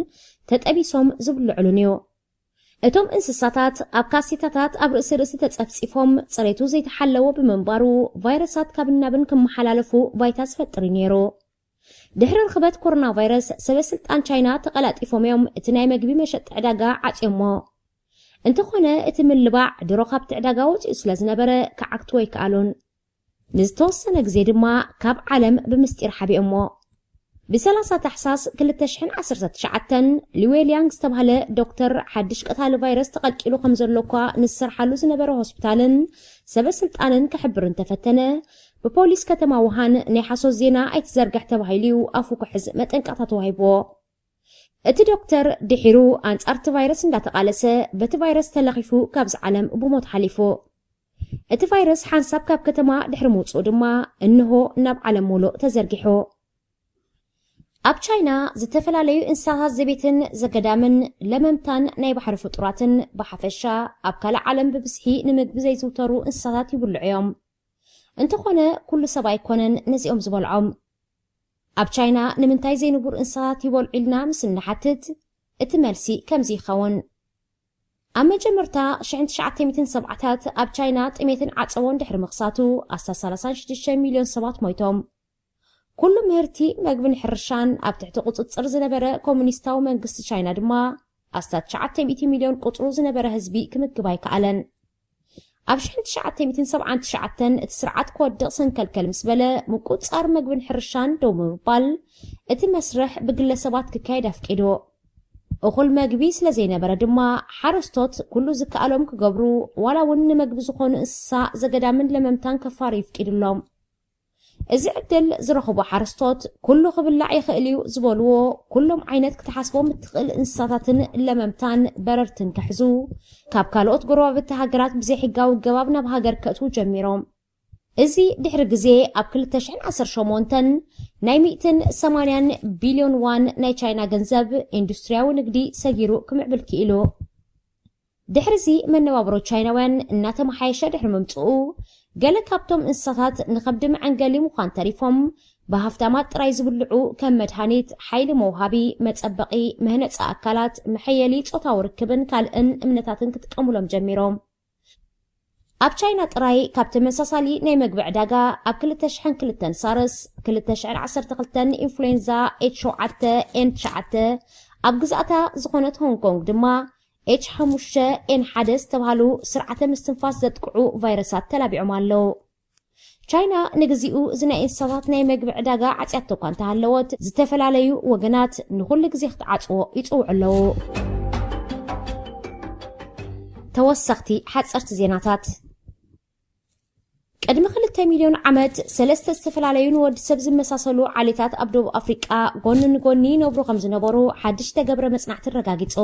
ተጠቢሶም ዝብልዑሉን እዩ። እቶም እንስሳታት ኣብ ካሴታታት ኣብ ርእሲ ርእሲ ተጸፍጺፎም፣ ጽሬቱ ዘይተሓለወ ብምንባሩ፣ ቫይረሳት ካብ ናብን ክመሓላለፉ ባይታ ዝፈጥር እዩ ነይሩ። ድሕሪ ርኽበት ኮሮና ቫይረስ፣ ሰበ ስልጣን ቻይና ተቐላጢፎም እዮም እቲ ናይ መግቢ መሸጢ ዕዳጋ ዓጽዮሞ። እንተኾነ፣ እቲ ምልባዕ ድሮ ካብቲ ዕዳጋ ወጺኡ ስለ ዝነበረ፣ ክዓግትዎ ኣይከኣሉን። ንዝተወሰነ ግዜ ድማ ካብ ዓለም ብምስጢር ሓቢኦሞ። ብሰላሳ ታሕሳስ ክልተ ሽሕን ዓሰርተ ትሽዓተን፣ ሊዌ ሊያንግ ዝተባህለ ዶክተር ሓድሽ ቀታሊ ቫይረስ ተቐልቂሉ ከም ዘሎ እኳ ንዝሰርሓሉ ዝነበረ ሆስፒታልን ሰበ ስልጣንን ክሕብር እንተፈተነ፣ ብፖሊስ ከተማ ውሃን ናይ ሓሶት ዜና ኣይትዘርግሕ ተባሂሉ እዩ ኣፉ ክሕዝ መጠንቀቕታ ተዋሂብዎ። እቲ ዶክተር ድሒሩ ኣንጻር እቲ ቫይረስ እንዳተቓለሰ፣ በቲ ቫይረስ ተለኺፉ ካብዚ ዓለም ብሞት ሓሊፉ። እቲ ቫይረስ ሓንሳብ ካብ ከተማ ድሕሪ ምውጽኡ ድማ እንሆ ናብ ዓለም ሙሉእ ተዘርጊሑ። ኣብ ቻይና ዝተፈላለዩ እንስሳታት ዘቤትን ዘገዳምን ለመምታን ናይ ባሕሪ ፍጡራትን ብሓፈሻ ኣብ ካልእ ዓለም ብብዝሒ ንምግቢ ዘይዝውተሩ እንስሳታት ይብልዑ እዮም። እንተኾነ ኩሉ ሰብ ኣይኮነን ነዚኦም ዝበልዖም። ኣብ ቻይና ንምንታይ ዘይንቡር እንስሳታት ይበልዑ ኢልና ምስ እንሓትት፣ እቲ መልሲ ከምዚ ይኸውን። ኣብ መጀመርታ ሽሕን ትሽዓተ ሚእትን ሰብዓታት ኣብ ቻይና ጥሜትን ዓጸቦን ድሕሪ ምኽሳቱ ኣስታት ሰላሳን ሽዱሽተ ሚልዮን ሰባት ሞይቶም። ኩሉ ምህርቲ መግብን ሕርሻን ኣብ ትሕቲ ቁጽጽር ዝነበረ ኮሙኒስታዊ መንግስቲ ቻይና ድማ ኣስታት ትሽዓተ ሚእቲ ሚልዮን ቁጽሩ ዝነበረ ህዝቢ ክምግብ ኣይከኣለን። ኣብ ሽሕን ትሽዓተ ሚእትን ሰብዓን ትሽዓተን እቲ ስርዓት ክወድቕ ሰንከልከል ምስ በለ፣ ምቁጽጻር መግብን ሕርሻን ደው ብምባል እቲ መስርሕ ብግለሰባት ክካየድ ኣፍቂዱ። እኹል መግቢ ስለ ዘይነበረ ድማ፣ ሓረስቶት ኩሉ ዝከኣሎም ክገብሩ፣ ዋላ እውን ንመግቢ ዝኾኑ እንስሳ ዘገዳምን ለመምታን ከፋርዩ ይፍቂድሎም። እዚ ዕድል ዝረኽቡ ሓረስቶት፣ ኩሉ ክብላዕ ይኽእል እዩ ዝበልዎ ኩሎም ዓይነት ክትሓስቦም እትኽእል እንስሳታትን ለመምታን በረርትን ክሕዙ፣ ካብ ካልኦት ጎረባብቲ ሃገራት ብዘይሕጋዊ ገባብ ናብ ሃገር ከእትዉ ጀሚሮም። እዚ ድሕሪ ግዜ ኣብ ክልተ ሽሕን ዓሰርተ ሸሞንተን ናይ ሚእትን ሰማንያን ቢልዮን ዋን ናይ ቻይና ገንዘብ ኢንዱስትሪያዊ ንግዲ ሰጊሩ ክምዕብል ክኢሉ። ድሕሪዚ መነባብሮ ቻይናውያን እናተመሓየሸ ድሕሪ ምምፅኡ፣ ገለ ካብቶም እንስሳታት ንኸብዲ መዐንገሊ ምዃን ተሪፎም ብሃፍታማት ጥራይ ዝብልዑ ከም መድሃኒት፣ ሓይሊ መውሃቢ፣ መጸበቒ፣ መህነፂ ኣካላት፣ መሐየሊ ጾታዊ ርክብን ካልእን እምነታትን ክጥቀሙሎም ጀሚሮም። ኣብ ቻይና ጥራይ ካብ ተመሳሳሊ ናይ መግቢ ዕዳጋ ኣብ ክልተ ሽሕን ክልተን ሳርስ፣ ክልተ ሽሕን ዓሰርተ ክልተን ኢንፍሉዌንዛ ኤች ሸውዓተ ኤን ትሽዓተ፣ ኣብ ግዛእታ ዝኾነት ሆንግ ኮንግ ድማ ኤች ሓሙሽተ ኤን ሓደ ዝተባህሉ ስርዓተ ምስትንፋስ ዘጥቅዑ ቫይረሳት ተላቢዖም ኣለዉ። ቻይና ንግዚኡ እዚ ናይ እንስሳታት ናይ መግቢ ዕዳጋ ዓጽያቶ እኳ እንተሃለወት፣ ዝተፈላለዩ ወገናት ንኹሉ ግዜ ክትዓጽዎ ይጽውዑ ኣለዉ። ተወሰኽቲ ሓጸርቲ ዜናታት። ቅድሚ ክልተ ሚልዮን ዓመት፣ ሰለስተ ዝተፈላለዩ ንወዲ ሰብ ዝመሳሰሉ ዓሌታት ኣብ ደቡብ ኣፍሪቃ ጎኒ ንጎኒ ይነብሩ ከም ዝነበሩ ሓድሽ ዝተገብረ መጽናዕቲ ኣረጋጊጹ።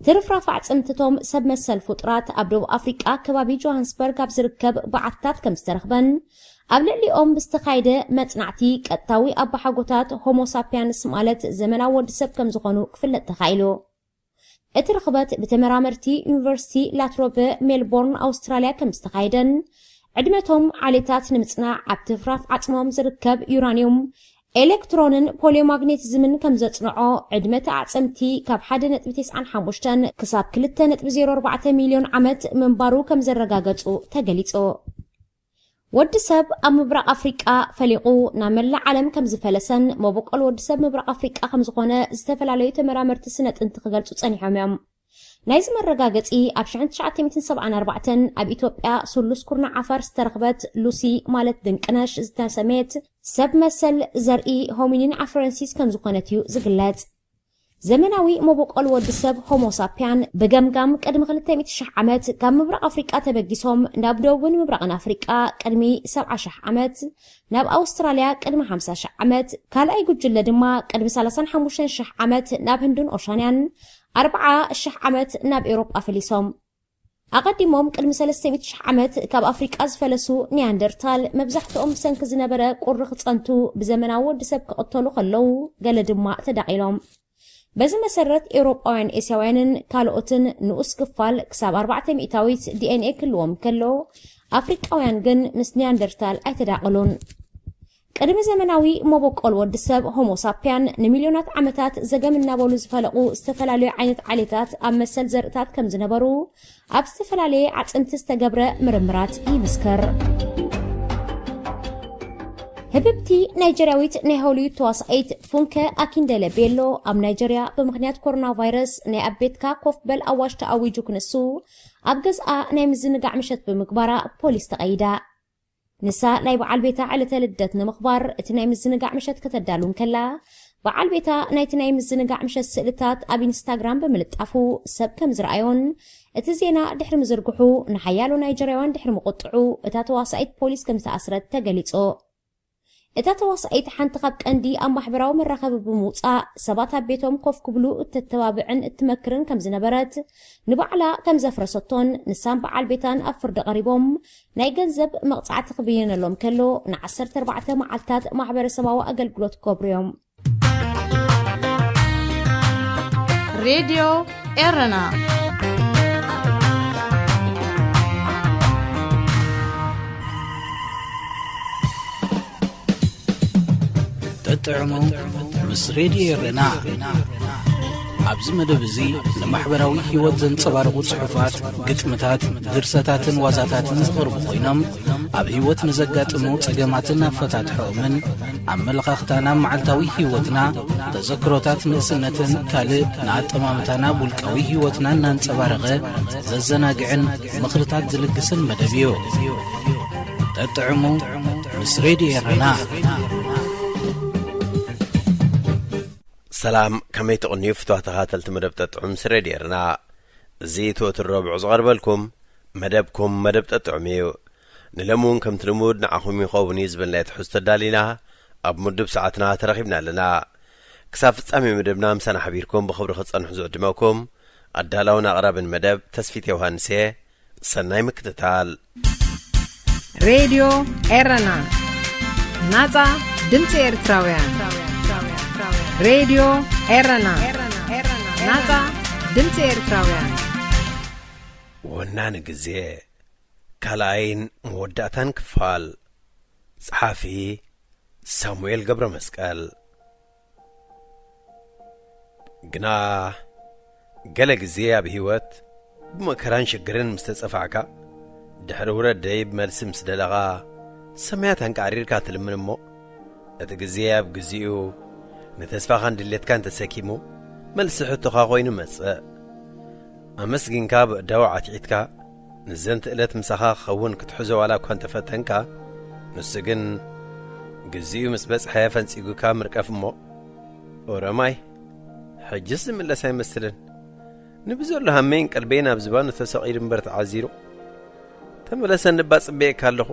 ትርፍራፍ ኣዕጽምትቶም ሰብ መሰል ፍጡራት ኣብ ደቡብ ኣፍሪቃ ከባቢ ጆሃንስበርግ ኣብ ዝርከብ በዓትታት ከም ዝተረኽበን ኣብ ልዕሊኦም ብዝተኻየደ መጽናዕቲ ቀጥታዊ ኣባሓጎታት ሆሞ ሳፒያንስ ማለት ዘመናዊ ወዲ ሰብ ከም ዝኾኑ ክፍለጥ ተኻኢሉ። እቲ ርኽበት ብተመራመርቲ ዩኒቨርሲቲ ላትሮበ ሜልቦርን ኣውስትራልያ ከም ዝተኻየደን ዕድመቶም ዓሌታት ንምጽናዕ ኣብ ትርፍራፍ ዓጽሞም ዝርከብ ዩራኒየም ኤሌክትሮንን ፖሊዮማግኔቲዝምን ከም ዘጽንዖ፣ ዕድመ እቲ ኣዕጽምቲ ካብ ሓደ ነጥቢ ተስዓን ሓሙሽተን ክሳብ ክልተ ነጥቢ ዜሮ ኣርባዕተ ሚልዮን ዓመት ምንባሩ ከም ዘረጋገጹ ተገሊጹ። ወዲ ሰብ ኣብ ምብራቕ ኣፍሪቃ ፈሊቑ ናብ መላእ ዓለም ከም ዝፈለሰን መበቆል ወዲ ሰብ ምብራቕ ኣፍሪቃ ከም ዝኾነ ዝተፈላለዩ ተመራመርቲ ስነ ጥንቲ ክገልጹ ጸኒሖም እዮም። ናይዚ መረጋገጺ ኣብ ሽሕን ትሽዓተ ሚእትን ሰብዓን ኣርባዕተን ኣብ ኢትዮጵያ ስሉስ ኩርናዕ ዓፋር ዝተረኽበት ሉሲ ማለት ድንቅነሽ ዝተሰመየት ሰብ መሰል ዘርኢ ሆሚኒን ኣፍረንሲስ ከም ዝኾነት እዩ ዝግለጽ። ዘመናዊ መበቆል ወዲ ሰብ ሆሞ ሳፒያን ብገምጋም ቅድሚ ክልተ ሚእቲ ሽሕ ዓመት ካብ ምብራቕ ኣፍሪቃ ተበጊሶም ናብ ደቡብን ምብራቕን ኣፍሪቃ ቅድሚ ሰብዓ ሽሕ ዓመት፣ ናብ ኣውስትራልያ ቅድሚ ሓምሳ ሽሕ ዓመት፣ ካልኣይ ጉጅለ ድማ ቅድሚ ሰላሳን ሓሙሽተን ሽሕ ዓመት ናብ ህንድን ኦሻንያን፣ ኣርብዓ ሽሕ ዓመት ናብ ኤውሮጳ ፈሊሶም። ኣቐዲሞም ቅድሚ ሰለስተ ሚእቲ ሽሕ ዓመት ካብ ኣፍሪቃ ዝፈለሱ ኒያንደርታል መብዛሕትኦም ብሰንኪ ዝነበረ ቁሪ ክጸንቱ ብዘመናዊ ወዲ ሰብ ክቕተሉ ከለዉ ገለ ድማ ተዳቒሎም። በዚ መሰረት ኤውሮጳውያን ኤስያውያንን ካልኦትን ንኡስ ክፋል ክሳብ ኣርባዕተ ሚእታዊት ዲኤንኤ ክህልዎም ከሎ ኣፍሪቃውያን ግን ምስ ኒያንደርታል ኣይተዳቐሉን። ቅድሚ ዘመናዊ መበቆል ወዲ ሰብ ሆሞ ሳፒያን ንሚልዮናት ዓመታት ዘገም እናበሉ ዝፈለቑ ዝተፈላለዩ ዓይነት ዓሌታት ኣብ መሰል ዘርእታት ከም ዝነበሩ ኣብ ዝተፈላለየ ዓጽምቲ ዝተገብረ ምርምራት ይምስክር። ህብብቲ ናይጀርያዊት ናይ ሆሊውድ ተዋሳኢት ፉንከ ኣኪንደለ ቤሎ ኣብ ናይጀርያ ብምኽንያት ኮሮና ቫይረስ ናይ ኣብ ቤትካ ኮፍ በል ኣዋጅ ተኣዊጁ ክንሱ ኣብ ገዝኣ ናይ ምዝንጋዕ ምሸት ብምግባራ ፖሊስ ተቐይዳ። ንሳ ናይ በዓል ቤታ ዕለተ ልደት ንምኽባር እቲ ናይ ምዝንጋዕ ምሸት ከተዳሉ እንከላ፣ በዓል ቤታ ናይቲ ናይ ምዝንጋዕ ምሸት ስእልታት ኣብ ኢንስታግራም ብምልጣፉ ሰብ ከም ዝረኣዮን እቲ ዜና ድሕሪ ምዝርግሑ ንሓያሎ ናይጀርያውያን ድሕሪ ምቁጥዑ እታ ተዋሳኢት ፖሊስ ከም ዝተኣስረት ተገሊጹ። እታ ተዋሳኢት ሓንቲ ካብ ቀንዲ ኣብ ማሕበራዊ መራኸቢ ብምውጻእ ሰባት ኣብ ቤቶም ኮፍ ክብሉ እተተባብዕን እትመክርን ከም ዝነበረት ንባዕላ ከም ዘፍረሰቶን ንሳን በዓል ቤታን ኣብ ፍርዲ ቀሪቦም ናይ ገንዘብ መቕጻዕቲ ክብየነሎም ከሎ ን ዓሰርተ ኣርባዕተ መዓልታት ማሕበረሰባዊ ኣገልግሎት ክገብሩ እዮም። ሬድዮ ኤረና። ጥዑሙ ምስ ሬድዮ ኤረና። ኣብዚ መደብ እዚ ንማሕበራዊ ህይወት ዘንጸባርቑ ጽሑፋት፣ ግጥምታት፣ ድርሰታትን ዋዛታትን ዝቐርቡ ኮይኖም፣ ኣብ ህይወት ንዘጋጥሙ ጸገማትን ኣፈታትሖኦምን፣ ኣመለኻኽታና ኣብ መዓልታዊ ህይወትና፣ ተዘክሮታት ንእስነትን ካልእ ንኣጠማምታና ኣብ ውልቃዊ ህይወትና እናንጸባረቐ ዘዘናግዕን ምኽርታት ዝልግስን መደብ እዩ። ጠጥዕሙ ምስ ሬድዮ ኤረና። ሰላም፣ ከመይ ትቕንዩ ፍትዋ ተኸታተልቲ መደብ ጠጥዑም ምስ ሬድዮ ኤረና? እዚ እቲ ወትሩ ረቡዕ ዝቐርበልኩም መደብኩም መደብ ጠጥዑም እዩ። ንሎሚ እውን ከምቲ ልሙድ ንዓኹም ይኸውን እዩ ዝበልናዮ ትሕዝቶ ኣዳሊና ኣብ ምዱብ ሰዓትና ተረኺብና ኣለና። ክሳብ ፍጻሜ መደብና ምሳና ሓቢርኩም ብኽብሪ ክትጸንሑ ዝዕድመኩም ኣዳላውን ኣቕራብን መደብ ተስፊት ዮሃንስ እየ። ሰናይ ምክትታል። ሬድዮ ኤረና፣ ናጻ ድምፂ ኤርትራውያን፣ ሬድዮ ኤረና፣ ናፃ ድምፂ ኤርትራውያን። ወናኒ ግዜ፣ ካልኣይን መወዳእታን ክፋል። ጸሓፊ ሳሙኤል ገብረ መስቀል። ግና ገለ ግዜ ኣብ ህይወት ብመከራን ሽግርን ምስ ተጸፋዕካ፣ ድሕሪ ውረደይ ብመልሲ ምስ ደለኻ፣ ሰማያት ኣንቃዕሪርካ ትልምን እሞ፣ እቲ ግዜ ኣብ ግዚኡ ንተስፋኻን ድሌትካን ተሰኪሙ፣ መልሲ ሕቶኻ ኮይኑ መጽእ። ኣመስጊንካ ብእዳው ዓትዒትካ፣ ንዘንቲ እለት ምሳኻ ክኸውን ክትሕዞ ዋላ እኳ እንተፈተንካ፣ ንሱ ግን ግዚኡ ምስ በጽሐ ፈንጺጉካ ምርቀፍ እሞ፣ ኦረማይ፣ ሕጅስ ዝምለስ ኣይመስልን። ንብዘሎ ሃመይን ቀልበይን ኣብ ዝባኑ ተሰቒሉ እምበር ተዓዚሩ። ተመለሰኒ እባ ጽበየካ ኣለኹ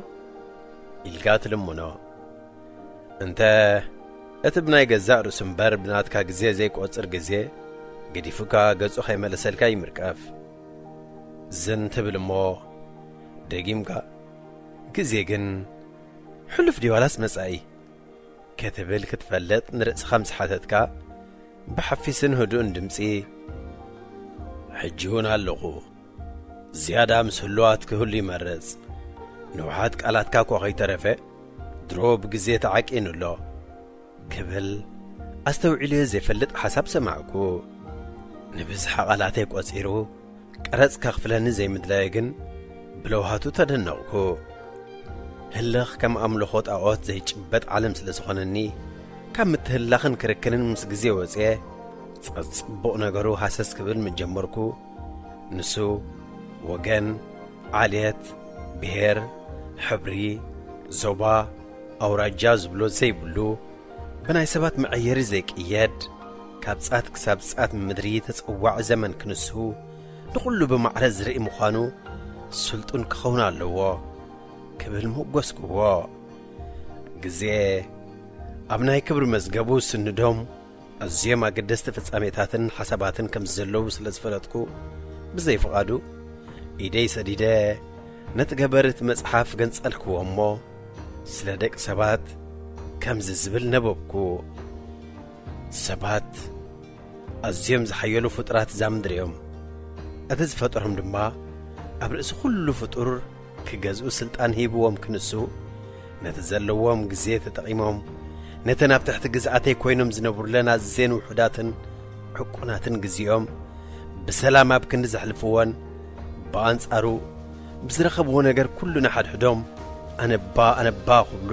ኢልካ ትልምኖ። እንተ እቲ ብናይ ገዛእ ርእሱ እምበር ብናትካ ግዜ ዘይቆጽር ግዜ ገዲፉካ ገጹ ከይመለሰልካ ይምርቀፍ። ዝን ትብል እሞ ደጊምካ ግዜ ግን ሕሉፍ ድዩ ዋላስ መጻኢ? ክትብል ክትፈልጥ ንርእስኻ ምስ ሓተትካ፣ ብሓፊስን ህዱእን ድምጺ፣ ሕጂ እውን ኣለኹ። ዝያዳ ምስ ህሉዋት ክህሉ ይመርጽ። ንውሓት ቃላትካ እኳ ከይተረፈ፣ ድሮ ብግዜ ተዓቂኑ ኣሎ። ክብል ኣስተውዒለዮ ዘይፈልጥ ሓሳብ ሰማዕኩ። ንብዝሒ ቃላተይ ቆጺሩ፣ ቀረጽ ከኽፍለኒ ዘይምድላዩ ግን ብለውሃቱ ተደነቕኩ። ህልኽ ከም ኣምልኾ ጣዖት ዘይጭበጥ ዓለም ስለ ዝኾነኒ፣ ካብ ምትህላኽን ክርክርን ምስ ግዜ ወጽየ፣ ጸጽቡቕ ነገሩ ሃሰስ ክብል ምስ ጀመርኩ፣ ንሱ ወገን፣ ዓሌት፣ ብሄር፣ ሕብሪ፣ ዞባ፣ ኣውራጃ ዝብሎ ዘይብሉ፣ ብናይ ሰባት መዐየሪ ዘይቅየድ፣ ካብ ጻት ክሳብ ጻት ምድሪ ተጸዋዒ ዘመን ክንሱ፣ ንኹሉ ብማዕረ ዝርኢ ምዃኑ ስልጡን ክኸውን ኣለዎ ክብል መጎስክዎ። ግዜ ኣብ ናይ ክብሪ መዝገቡ ዝስንዶም ኣዝዮም ኣገደስቲ ፍጻሜታትን ሓሳባትን ከም ዘለዉ ስለ ዝፈለጥኩ፣ ብዘይ ፍቓዱ ኢደይ ሰዲደ ነቲ ገበር እቲ መጽሓፍ ገንጸልክዎ እሞ፣ ስለ ደቂ ሰባት ከምዚ ዝብል ነበብኩ። ሰባት ኣዝዮም ዝሓየሉ ፍጡራት እዛ ምድሪ እዮም። እቲ ዝፈጠሮም ድማ ኣብ ርእሲ ኩሉ ፍጡር ክገዝኡ ስልጣን ሂብዎም ክንሱ፣ ነቲ ዘለዎም ግዜ ተጠቒሞም፣ ነተን ኣብ ትሕቲ ግዝኣተይ ኮይኖም ዝነብሩለን ኣዘን ውሑዳትን ዕቁናትን ግዜኦም ብሰላም ኣብ ክንዲ ዘሕልፍዎን፣ ብኣንጻሩ ብዝረኸብዎ ነገር ኩሉ ንሓድሕዶም ኣነባ ኣነባ ክብሉ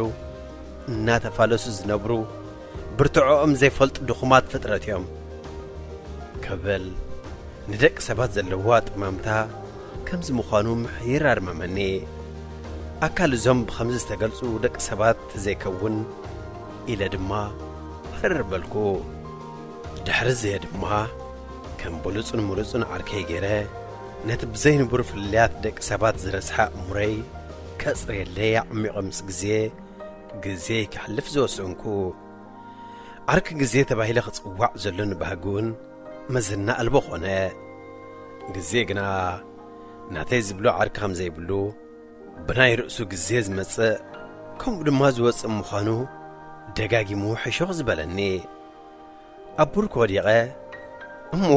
እናተፋለሱ ዝነብሩ ብርትዖኦም ዘይፈልጡ ድኹማት ፍጥረት እዮም ክብል ንደቂ ሰባት ዘለዎ ኣጠማምታ ከምዚ ምዃኑ ምሕይር ኣርመመኒ። ኣካል እዞም ብኸምዚ ዝተገልጹ ደቂ ሰባት ተዘይከውን ኢለ ድማ ሕርር በልኩ። ድሕሪ ዝየ ድማ ከም ብሉጽን ምሩጽን ዓርከይ ገይረ ነቲ ብዘይንቡር ፍልልያት ደቂ ሰባት ዝረስሐ ኣእምሮይ ከጽርየለይ ኣዕሚቐ ምስ ግዜ ግዜይ ከሕልፍ ዝወሰንኩ። ዓርኪ ግዜ ተባሂለ ክጽዋዕ ዘሎኒ ባህጊ እውን መዘና ኣልቦ ኾነ። ግዜ ግና ናተይ ዝብሎ ዓርኪ ከም ዘይብሉ፣ ብናይ ርእሱ ግዜ ዝመጽእ ከምኡ ድማ ዝወጽእ ምዃኑ ደጋጊሙ ሕሹኽ ዝበለኒ። ኣብ ቡርክ ወዲቐ፣ እሞ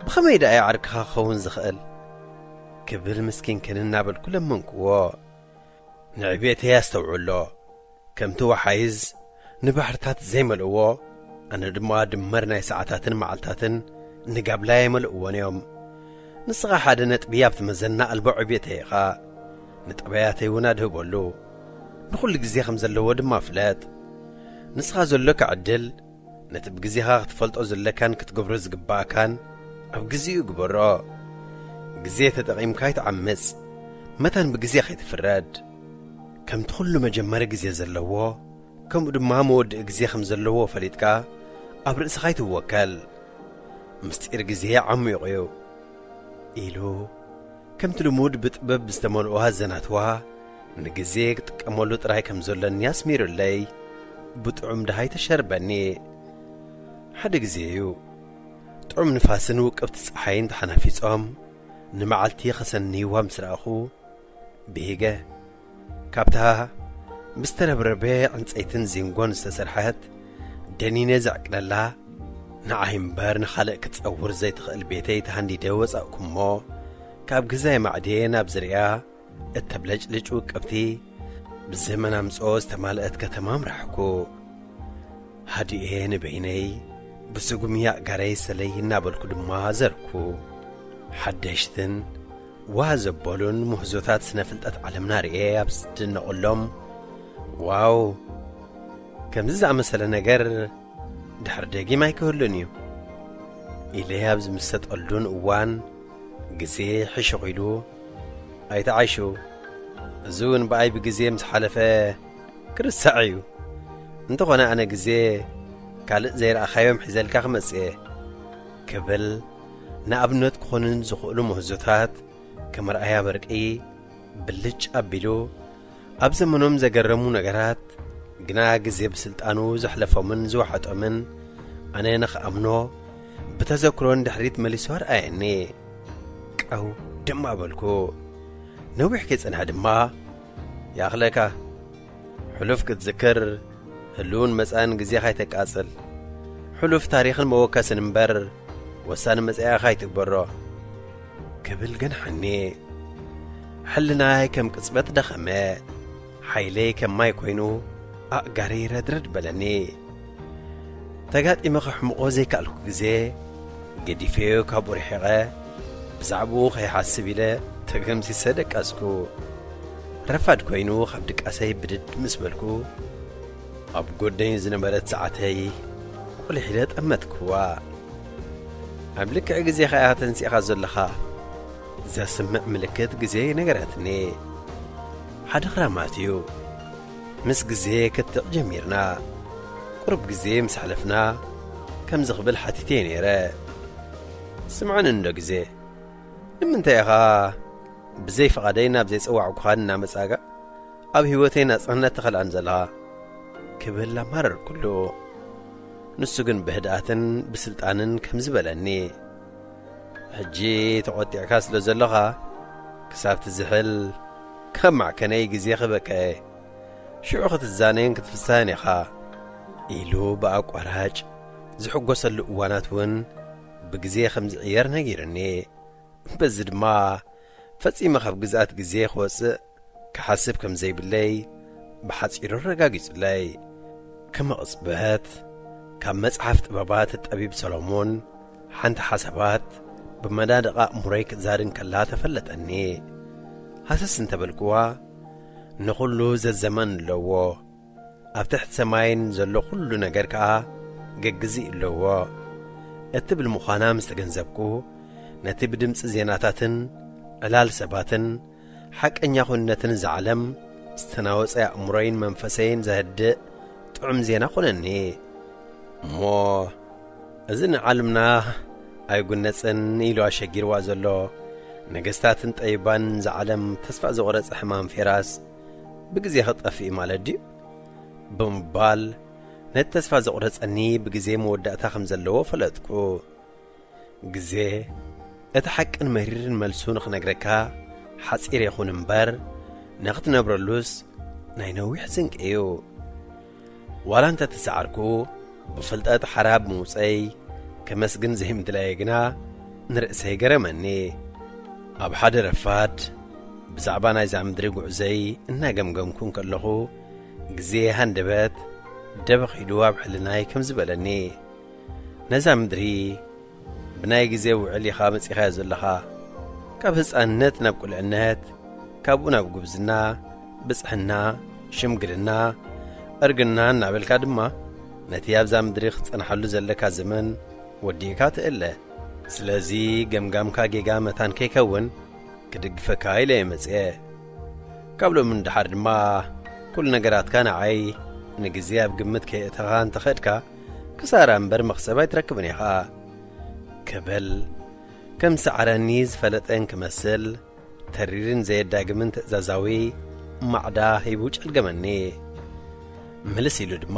ብኸመይ ደኣ እዩ ዓርክኻ ክኸውን ዝኽእል? ክብል ምስኪንክን እናበልኩ ለመንክዎ። ንዕቤተይ ኣስተውዕሎ። ከምቲ ወሓይዝ ንባሕርታት ዘይመልእዎ፣ ኣነ ድማ ድመር ናይ ሰዓታትን መዓልታትን ንጋብላይ ኣይመልእዎን እዮም። ንስኻ ሓደ ነጥቢ ኣብቲ መዘና ኣልቦ ዕብየተይ ኢኻ። ንጠባያተይ እውን ኣድህበሉ። ንኹሉ ግዜ ከም ዘለዎ ድማ ፍለጥ። ንስኻ ዘሎካ ዕድል፣ ነቲ ብግዜኻ ክትፈልጦ ዘለካን ክትገብሮ ዝግባእካን ኣብ ግዜኡ ግበሮ። ግዜ ተጠቒምካ ኣይትዓምጽ፣ መታን ብግዜ ከይትፍረድ። ከምቲ ኩሉ መጀመሪ ግዜ ዘለዎ፣ ከምኡ ድማ መወድኢ ግዜ ከም ዘለዎ ፈሊጥካ ኣብ ርእስኻ ኣይትወከል። ምስጢር ግዜ ዓሚቑ እዩ ኢሉ፣ ከምቲ ልሙድ ብጥበብ ዝተመልኦ ኣዘናትዋ፣ ንግዜ ክጥቀመሉ ጥራይ ከም ዘሎኒ ኣስሚሩለይ፣ ብጥዑም ደሃይ ተሸርበኒ። ሓደ ግዜ እዩ፣ ጥዑም ንፋስን ውቅብቲ ጸሓይን ተሓናፊጾም፣ ንመዓልቲ ከሰንይዋ ምስ ረኣኹ፣ ብሂገ ካብታ ብዝተረብረበ ዕንጸይትን ዚንጎን ዝተሰርሐት፣ ደኒነ ዘዕቅለላ፣ ንዓይ እምበር ንኻልእ ክትጸውር ዘይትኽእል ቤተይ ተሃንዲደ ወጻእኩ እሞ፣ ካብ ግዛይ ማዕድየ ናብ ዝርያ እተብለጭልጭ ውቅብቲ፣ ብዘመን ኣምጽኦ ዝተማልአት ከተማ ኣምራሕኩ። ሃዲኤ ንበይነይ ብስጉሚ ኣእጋረይ ሰለይ እናበልኩ ድማ ዘርኩ። ሓደሽትን ዋ ዘበሉን ምህዞታት ስነ ፍልጠት ዓለምና ርእየ ኣብ ዝድነቐሎም፣ ዋው፣ ከምዚ ዝኣመሰለ ነገር ድሕሪ ደጊም ኣይክህሉን እዩ ኢለ ኣብ ዝምሰጠሉን እዋን፣ ግዜ ሕሹኽ ኢሉ፣ ኣይትዓይሹ፣ እዚ እውን ብኣይ ብግዜ ምስ ሓለፈ ክርሳዕ እዩ። እንተኾነ ኣነ ግዜ ካልእ ዘይረኣኻዮም ሒዘልካ ክመጽእ እየ፣ ክብል ንኣብነት ክኾኑን ዝኽእሉ ምህዞታት ከም ርኣያ በርቂ ብልጭ ኣቢሉ፣ ኣብ ዘመኖም ዘገረሙ ነገራት ግና ግዜ ብስልጣኑ ዘሕለፎምን ዝወሓጦምን ኣነ ንኽኣምኖ ብተዘክሮን ድሕሪት መሊሱ ኣርኣየኒ። ቀው ድማ በልኩ። ነዊሕ ከይጸንሐ ድማ፣ ይኣኽለካ፣ ሕሉፍ ክትዝክር ህሉውን መጻእን ግዜኻ ኣይተቃጽል። ሕሉፍ ታሪኽን መወከስን እምበር ወሳኒ መጻኢኻ ኣይትግበሮ፣ ክብል ገንሓኒ። ሕልናይ ከም ቅጽበት ደኸመ። ሓይለይ ከም ማይ ኮይኑ ኣእጋረይ ረድረድ በለኒ። ተጋጢመ ከሕምቖ ዘይከኣልኩ ግዜ፣ ገዲፈዮ ካብኡ ርሒቐ፣ ብዛዕባኡ ከይሓስብ ኢለ ተገምሲሰ ደቀስኩ። ረፋድ ኮይኑ ካብ ድቃሰይ ብድድ ምስ በልኩ፣ ኣብ ጎደይ ዝነበረት ሰዓተይ ቆሊሕ ኢለ ጠመትክዋ። ኣብ ልክዕ ግዜኻ ኢኻ ተንሲእኻ ዘለኻ ዘስምዕ ምልክት ግዜ ነገረትኒ። ሓደ ክራማት እዩ። ምስ ግዜ ክትዕ ጀሚርና። ቁሩብ ግዜ ምስ ሓለፍና ከምዚ ክብል ሓቲተዮ ነይረ። ስምዓኒ እንዶ ግዜ፣ ንምንታይ ኢኻ ብዘይ ፍቓደይ ናብ ዘይጸዋዕኩኻን እናመጻእካ ኣብ ህይወተይ ናጽነት ትኸልኣን ዘለኻ? ክብል ኣማረርኩሉ። ንሱ ግን ብህድኣትን ብስልጣንን ከምዚ በለኒ፣ ሕጂ ተቖጢዕካ ስለ ዘለኻ፣ ክሳብ ትዝሕል ካብ ማዕከነይ ግዜ ክህበካ እየ። ሽዑ ክትዛነይን ክትፍሳህን ኢኻ፣ ኢሉ ብኣቋራጭ ዝሕጎሰሉ እዋናት እውን ብግዜ ከም ዝዕየር ነጊሩኒ። በዚ ድማ ፈጺመ ካብ ግዝኣት ግዜ ክወጽእ ክሓስብ ከም ዘይብለይ ብሓጺሩ ኣረጋጊጹለይ። ከመ ቅጽበት ካብ መጽሓፍ ጥበባት ጠቢብ ሰሎሞን ሓንቲ ሓሳባት ብመናድቕ ኣእምሮይ ክትዛሪ እንከላ ተፈለጠኒ። ሃሰስ እንተበልክዋ፣ ንኹሉ ዘዘመን ኣለዎ፣ ኣብ ትሕቲ ሰማይን ዘሎ ኩሉ ነገር ከኣ ገግዚ ኣለዎ እትብል ምዃና ምስ ተገንዘብኩ፣ ነቲ ብድምጺ ዜናታትን ዕላል ሰባትን ሓቀኛ ኹነትን እዛ ዓለም ዝተናወጸ ኣእምሮይን መንፈሰይን ዘህድእ ጥዑም ዜና ኾነኒ። እሞ እዚ ንዓለምና ኣይጉነጽን ኢሉ ኣሸጊርዋ ዘሎ፣ ነገስታትን ጠቢባንን እዛ ዓለም ተስፋ ዘቑረጸ ሕማም ፌራስ ብግዜ ክጠፍእ እዩ ማለት ድዩ? ብምባል ነቲ ተስፋ ዘቑረጸኒ ብግዜ መወዳእታ ከም ዘለዎ ፈለጥኩ። ግዜ እቲ ሓቅን መሪርን መልሱ ንኽነግረካ ሓጺር ይኹን እምበር፣ ንኽትነብረሉስ ናይ ነዊሕ ስንቂ እዩ። ዋላ እንተ ተሰዓርኩ፣ ብፍልጠት ሓራ ብምውጸይ ከመስግን ዘይምድላየ ግና ንርእሰይ ገረመኒ። ኣብ ሓደ ረፋድ ብዛዕባ ናይዛ ምድሪ ጉዕዘይ እናገምገምኩ እንከለኹ፣ ግዜ ሃንደበት ደበኽ ኢሉ ኣብ ሕልናይ ከምዚ በለኒ፣ ነዛ ምድሪ ብናይ ግዜ ውዕል ኢኻ መጺኻዮ ዘለኻ። ካብ ህጻንነት ናብ ቁልዕነት፣ ካብኡ ናብ ጉብዝና፣ ብጽሕና፣ ሽምግልና፣ እርግና እናበልካ ድማ ነቲ ኣብዛ ምድሪ ክትጸንሓሉ ዘለካ ዘመን ወዲእካ ትእለ። ስለዚ ገምጋምካ ጌጋ መታን ከይከውን ክድግፈካ ኢለ እየ መጽየ። ካብ ሎሚ ንደሓር ድማ ኩሉ ነገራትካ ንዓይ ንግዜ ኣብ ግምት ከየእተኻ እንተኸድካ፣ ክሳራ እምበር መኽሰብ ኣይትረክብን ኢኻ። ክብል ከም ዝሰዓረኒ ዝፈለጠን ክመስል፣ ተሪርን ዘየዳግምን ትእዛዛዊ ማዕዳ ሂቡ ጨልገመኒ። ምልስ ኢሉ ድማ፣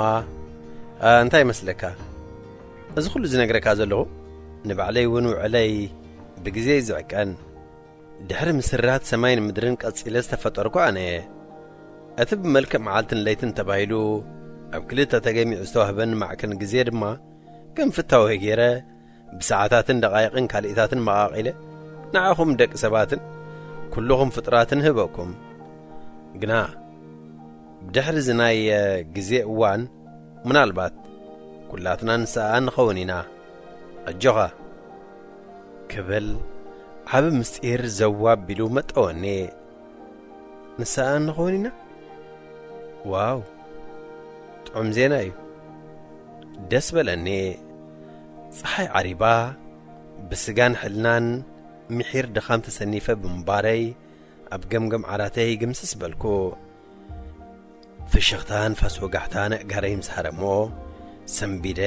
"ኣ፣ እንታይ ይመስለካ? እዚ ኩሉ ዝነግረካ ዘለኹ፣ ንባዕለይ እውን ውዕለይ ብግዜ እዩ ዝዕቀን። ድሕሪ ምስራት ሰማይን ምድርን ቀጺለ ዝተፈጠርኩ ኣነ እየ። እቲ ብመልክዕ መዓልትን ለይትን ተባሂሉ ኣብ ክልተ ተገሚዑ ዝተዋህበኒ ማዕከን ግዜ ድማ ከም ፍታወይ ገይረ ብሰዓታትን ደቓይቕን ካልኢታትን መቓቒለ ንዓኹም ደቂ ሰባትን ኩልኹም ፍጥራትን ህበኩም። ግና ብድሕሪ እዚ ናይ ግዜ እዋን ምናልባት ኩላትና ንስኣን ንኸውን ኢና። ኣጆኻ ክብል ዓቢ ምስጢር ዘው ኣቢሉ መጠወኒ። ንስኣን ንኸውን ኢና። ዋው ጥዑም ዜና እዩ። ደስ በለኒ። ጸሓይ ዓሪባ ብስጋን ሕልናን ምሒር ድኻም ተሰኒፈ ብምንባረይ ኣብ ገምገም ዓራተይ ግምስስ በልኩ። ፍሽኽታ ንፋስ ወጋሕታ ነእጋረይ ምስ ሃረሞ ሰንቢደ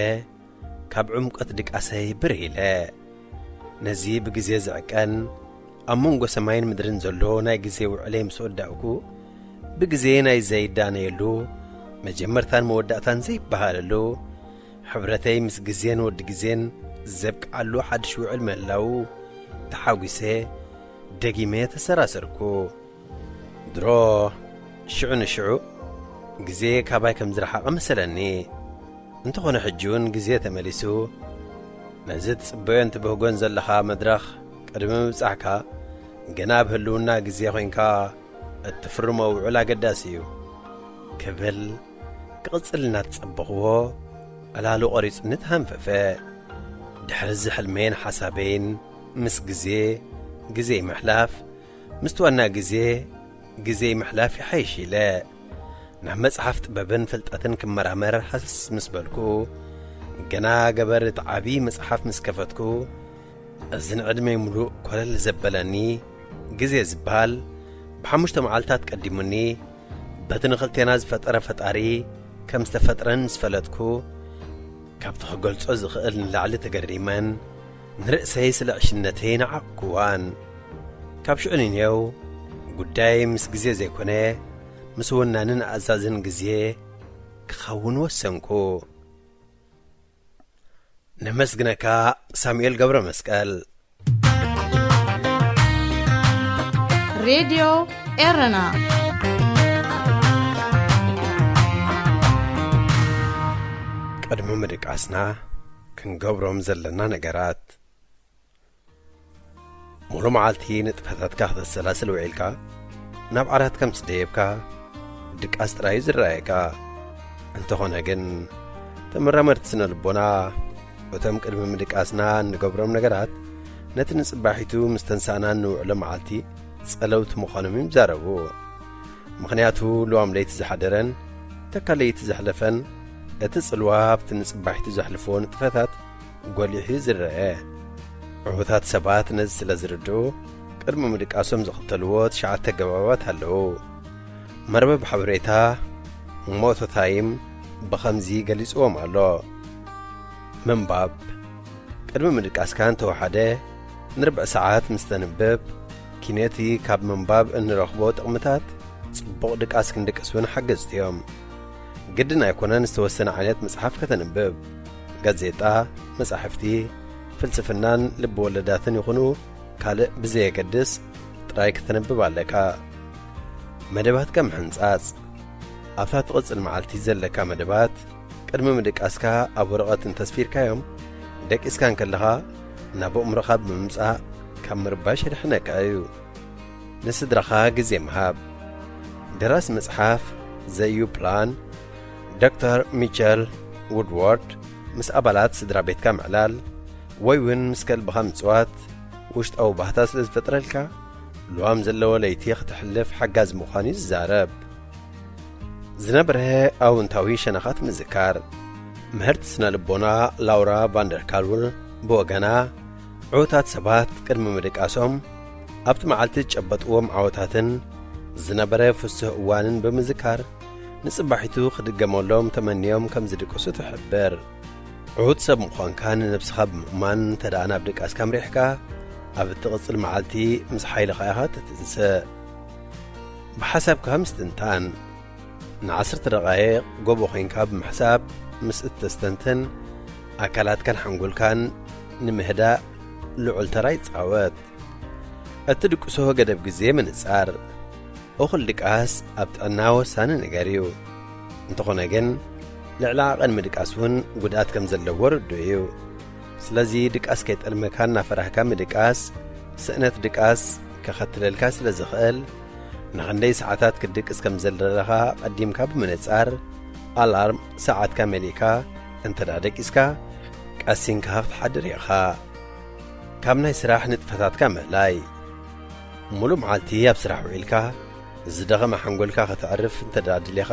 ካብ ዕምቆት ድቃሰይ ብር ኢለ። ነዚ ብግዜ ዝዕቀን ኣብ መንጎ ሰማይን ምድርን ዘሎ ናይ ግዜ ውዕለይ ምስ ወዳእኩ ብግዜ ናይ ዘይዳነየሉ መጀመርታን መወዳእታን ዘይበሃለሉ ሕብረተይ ምስ ግዜን ወዲ ግዜን ዘብቅዓሉ ሓድሽ ውዕል ምህላዉ ተሓጒሰ ደጊመ ተሰራሰርኩ። ድሮ ሽዑ ንሽዑ ግዜ ካባይ ከም ዝረሓቐ መሰለኒ። እንተኾነ ሕጂ እውን ግዜ ተመሊሱ ነዚ ትጽበዮን ትብህጎን ዘለኻ መድረኽ ቅድሚ ምብጻሕካ ገና ኣብ ህልውና ግዜ ኮይንካ እትፍርሞ ውዕል ኣገዳሲ እዩ ክብል ክቕጽል እናተጸበኽዎ ዕላሉ ቐሪጹኒ ተሃንፈፈ። ድሕሪ እዚ ሕልመይን ሓሳበይን ምስ ግዜ፣ ግዜ ምሕላፍ፣ ምስቲ ዋና ግዜ፣ ግዜ ምሕላፍ ይሓይሽ ኢለ ናብ መጽሓፍ ጥበብን ፍልጠትን ክመራመር ሃስስ ምስ በልኩ፣ ገና ገበር እቲ ዓቢ መጽሓፍ ምስ ከፈትኩ፣ እዚ ንዕድመይ ምሉእ ኮለል ዘበለኒ ግዜ ዝበሃል ብሓሙሽተ መዓልታት ቀዲሙኒ፣ በቲ ንኽልቴና ዝፈጠረ ፈጣሪ ከም ዝተፈጥረን ምስ ፈለጥኩ፣ ካብቲ ክገልጾ ዝኽእል ንላዕሊ ተገሪመን ንርእሰይ ስለ ዕሽነተይ ነዓቕኩዋን። ካብ ሽዑ ንኔው ጉዳይ ምስ ግዜ ዘይኮነ ምስ ወናንን ኣእዛዝን ግዜ ክኸውን ወሰንኩ። ነመስግነካ ሳሙኤል ገብረ መስቀል። ሬድዮ ኤረና። ቅድሚ ምድቃስና ክንገብሮም ዘለና ነገራት። ሙሉ መዓልቲ ንጥፈታትካ ክተሰላስል ውዒልካ ናብ ዓራት ከም ስደየብካ ድቃስ ጥራዩ ዝረኣየካ። እንተኾነ ግን ተመራመርቲ ስነ ልቦና እቶም ቅድሚ ምድቃስና እንገብሮም ነገራት ነቲ ንጽባሒቱ ምስ ተንሳእና እንውዕሎ መዓልቲ ጸለውቲ ምዃኖም ይዛረቡ። ምኽንያቱ ልዋም ለይቲ ዝሓደረን ተካ ለይቲ ዘሕለፈን እቲ ጽልዋ ኣብቲ ንጽባሒቱ ዘሕልፍዎ ንጥፈታት ጎሊሑ እዩ ዝረአ። ዕዉታት ሰባት ነዚ ስለ ዝርድኡ ቅድሚ ምድቃሶም ዝኽተልዎ ትሽዓተ ኣገባባት ኣለዉ። መርበብ ሓበሬታ ሞቶ ታይም ብኸምዚ ገሊጽዎም ኣሎ። ምንባብ ቅድሚ ምድቃስካ እንተወሓደ ንርብዕ ሰዓት ምስ ተንብብ ኪነቲ ካብ ምንባብ እንረኽቦ ጥቕምታት ጽቡቕ ድቃስ ክንድቅስ እውን ሓገዝቲ እዮም። ግድን ኣይኮነን ዝተወሰነ ዓይነት መጽሓፍ ከተንብብ። ጋዜጣ፣ መጻሕፍቲ፣ ፍልስፍናን ልቢ ወለዳትን ይኹኑ ካልእ ብዘየገድስ ጥራይ ከተንብብ ኣለካ። መደባትካ ምሕንጻጽ ኣብታ ትቕጽል መዓልቲ ዘለካ መደባት ቅድሚ ምድቃስካ ኣብ ወረቐት እንተስፊርካዮም ደቂስካ እንከለኻ ናብ ኣእምሮኻ ብምምጻእ ካብ ምርባሽ የድሕነካ እዩ። ንስድራኻ ግዜ ምሃብ። ደራሲ መጽሓፍ ዘዩ ፕላን ዶክተር ሚቸል ውድዋርድ ምስ ኣባላት ስድራ ቤትካ ምዕላል ወይ እውን ምስ ከልብኻ ምጽዋት ውሽጣዊ ባህታ ስለ ዝፈጥረልካ ልዋም ዘለዎ ለይቲ ክተሕልፍ ሓጋዚ ምዃኑ እዩ ዝዛረብ። ዝነበረ ኣውንታዊ ሸነኻት ምዝካር። ምህርቲ ስነ ልቦና ላውራ ቫንደርካልውል ብወገና ዕዉታት ሰባት ቅድሚ ምድቃሶም ኣብቲ መዓልቲ ዝጨበጥዎም ዓወታትን ዝነበረ ፍሱህ እዋንን ብምዝካር ንጽባሒቱ ክድገመሎም ተመንዮም ከም ዝድቅሱ ትሕብር። ዕዉት ሰብ ምዃንካ ንነብስኻ ብምእማን እንተ ደኣ ናብ ድቃስካ ኣምሪሕካ ኣብ እትቕጽል መዓልቲ ምስ ሓይልኻ ኢኻ ትትንስእ። ብሓሳብካ ምስትንታን ንዓሰርተ ደቓይቕ ጎቦ ኮይንካ ብምሕሳብ ምስ እተስተንትን ኣካላትካን ሓንጎልካን ንምህዳእ ልዑል ተራ ይጻወት። እትድቅሶ ገደብ ግዜ ምንጻር። እኹል ድቃስ ኣብ ጥዕና ወሳኒ ነገር እዩ። እንተኾነ ግን፣ ልዕሊ ዓቐን ምድቃስ እውን ጉድኣት ከም ዘለዎ ርዱእ እዩ። ስለዚ ድቃስ ከይጠልመካ እናፈራህካ ምድቃስ፣ ስእነት ድቃስ ከኸትለልካ ስለ ዝኽእል፣ ንኽንደይ ሰዓታት ክትድቅስ ከም ዘለኻ ቀዲምካ ብምንጻር፣ ኣላርም ሰዓትካ መሊእካ እንተ ደኣ ደቂስካ፣ ቀሲንካ ክትሓድር ኢኻ። ካብ ናይ ስራሕ ንጥፈታትካ ምእላይ። ሙሉእ መዓልቲ ኣብ ስራሕ ውዒልካ፣ ዝደኸመ ሓንጎልካ ከተዕርፍ እንተ ደኣ ደሊኻ፣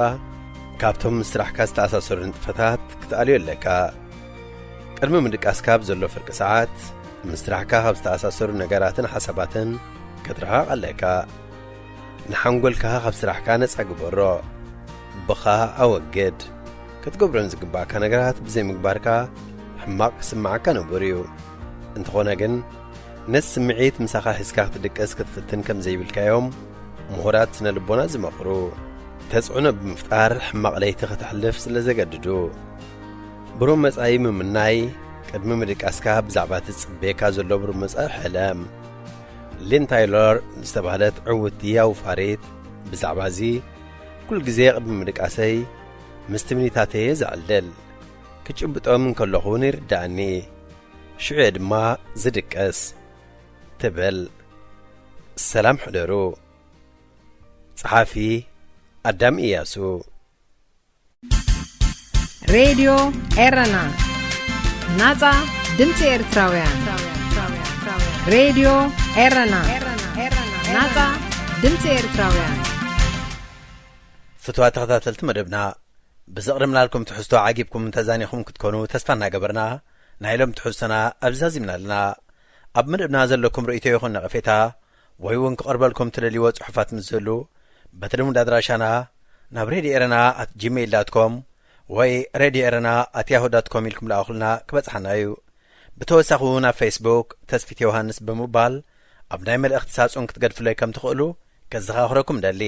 ካብቶም ምስ ስራሕካ ዝተኣሳሰሩ ንጥፈታት ክትኣልዮ ኣለካ። ቅድሚ ምድቃስካ ኣብ ዘሎ ፍርቂ ሰዓት፣ ምስ ስራሕካ ካብ ዝተኣሳሰሩ ነገራትን ሓሳባትን ክትርሕቕ ኣለካ። ንሓንጎልካ ካብ ስራሕካ ነጻ ግበሮ። ብኻ ኣወግድ። ክትገብሮም ዝግባእካ ነገራት ብዘይምግባርካ ሕማቕ ክስምዓካ ንቡር እዩ። እንተኾነ ግን፣ ነቲ ስምዒት ምሳኻ ሒዝካ ክትድቅስ ክትፍትን ከም ዘይብልካዮም ምሁራት ስነ ልቦና ዝመኽሩ። ተጽዕኖ ብምፍጣር ሕማቕ ለይቲ ከተሕልፍ ስለ ዘገድዱ። ብሩህ መጻኢ ምምናይ፣ ቅድሚ ምድቃስካ ብዛዕባ እቲ ዝጽበየካ ዘሎ ብሩህ መጻኢ ሕለም። ሊን ታይሎር ዝተባህለት ዕውትቲ ኣውፋሪት ብዛዕባ እዚ፣ "ኩሉ ግዜ ቅድሚ ምድቃሰይ ምስ ትምኒታተይ እየ ዘዕልል። ክጭብጦም እንከለኹ እውን ይርድኣኒ። ሽዑ እየ ድማ ዝድቅስ" ትብል። ሰላም ሕደሩ። ጸሓፊ ኣዳም ኢያሱ። ሬድዮ ኤረና፣ ናጻ ድምጺ ኤርትራውያን። ሬድዮ ኤረና፣ ናጻ ድምጺ ኤርትራውያን። ፍትዋ ተኸታተልቲ መደብና፣ ብዘቕረብናልኩም ትሕዝቶ ዓጊብኩም ተዛኒኹም ክትኮኑ ተስፋ እናገበርና፣ ናይ ሎም ትሕዝቶና ኣብዚ ዛዚምና ኣለና። ኣብ መደብና ዘለኩም ርእይቶ ይኹን ነቐፌታ፣ ወይ እውን ክቐርበልኩም ትደልይዎ ጽሑፋት ምስ ዝህሉ፣ በቲ ልሙድ ኣድራሻና ናብ ሬድዮ ኤረና ኣት ጂሜይል ዳት ኮም ወይ ሬድዮ ኤረና ኣት ያሁ ዳት ኮም ኢልኩም ለኣኹልና ክበጽሓና እዩ። ብተወሳኺ እውን ኣብ ፌስቡክ ተስፊት ዮሃንስ ብምባል ኣብ ናይ መልእኽቲ ሳጹን ክትገድፉለይ ከም ትኽእሉ ከዘኻኽረኩም እደሊ።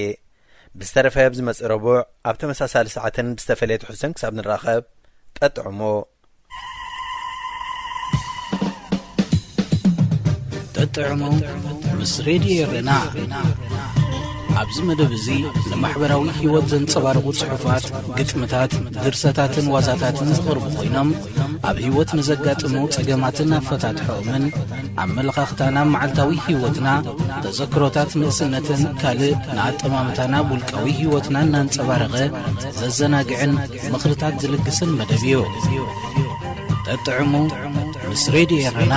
ብዝተረፈ ኣብ ዝመጽእ ረቡዕ ኣብ ተመሳሳሊ ሰዓትን ብዝተፈለየ ትሕዝቶን ክሳብ ንራኸብ፣ ጠጥዕሙ። ጠጥዕሙ ምስ ሬድዮ ኤረና። ኣብዚ መደብ እዚ ንማሕበራዊ ህይወት ዘንጸባርቑ ጽሑፋት፣ ግጥምታት፣ ድርሰታትን ዋዛታትን ዝቐርቡ ኮይኖም፣ ኣብ ህይወት ንዘጋጥሙ ጸገማትን ኣፈታትሖምን፣ ኣመለኻኽታና፣ መዓልታዊ ህይወትና፣ ተዘክሮታት ንእስነትን ካልእ ንኣጠማምታና ውልቃዊ ህይወትና እናንጸባረቐ ዘዘናግዕን ምኽርታት ዝልግስን መደብ እዩ። ጠጥዕሙ ምስ ሬድዮ ኤረና።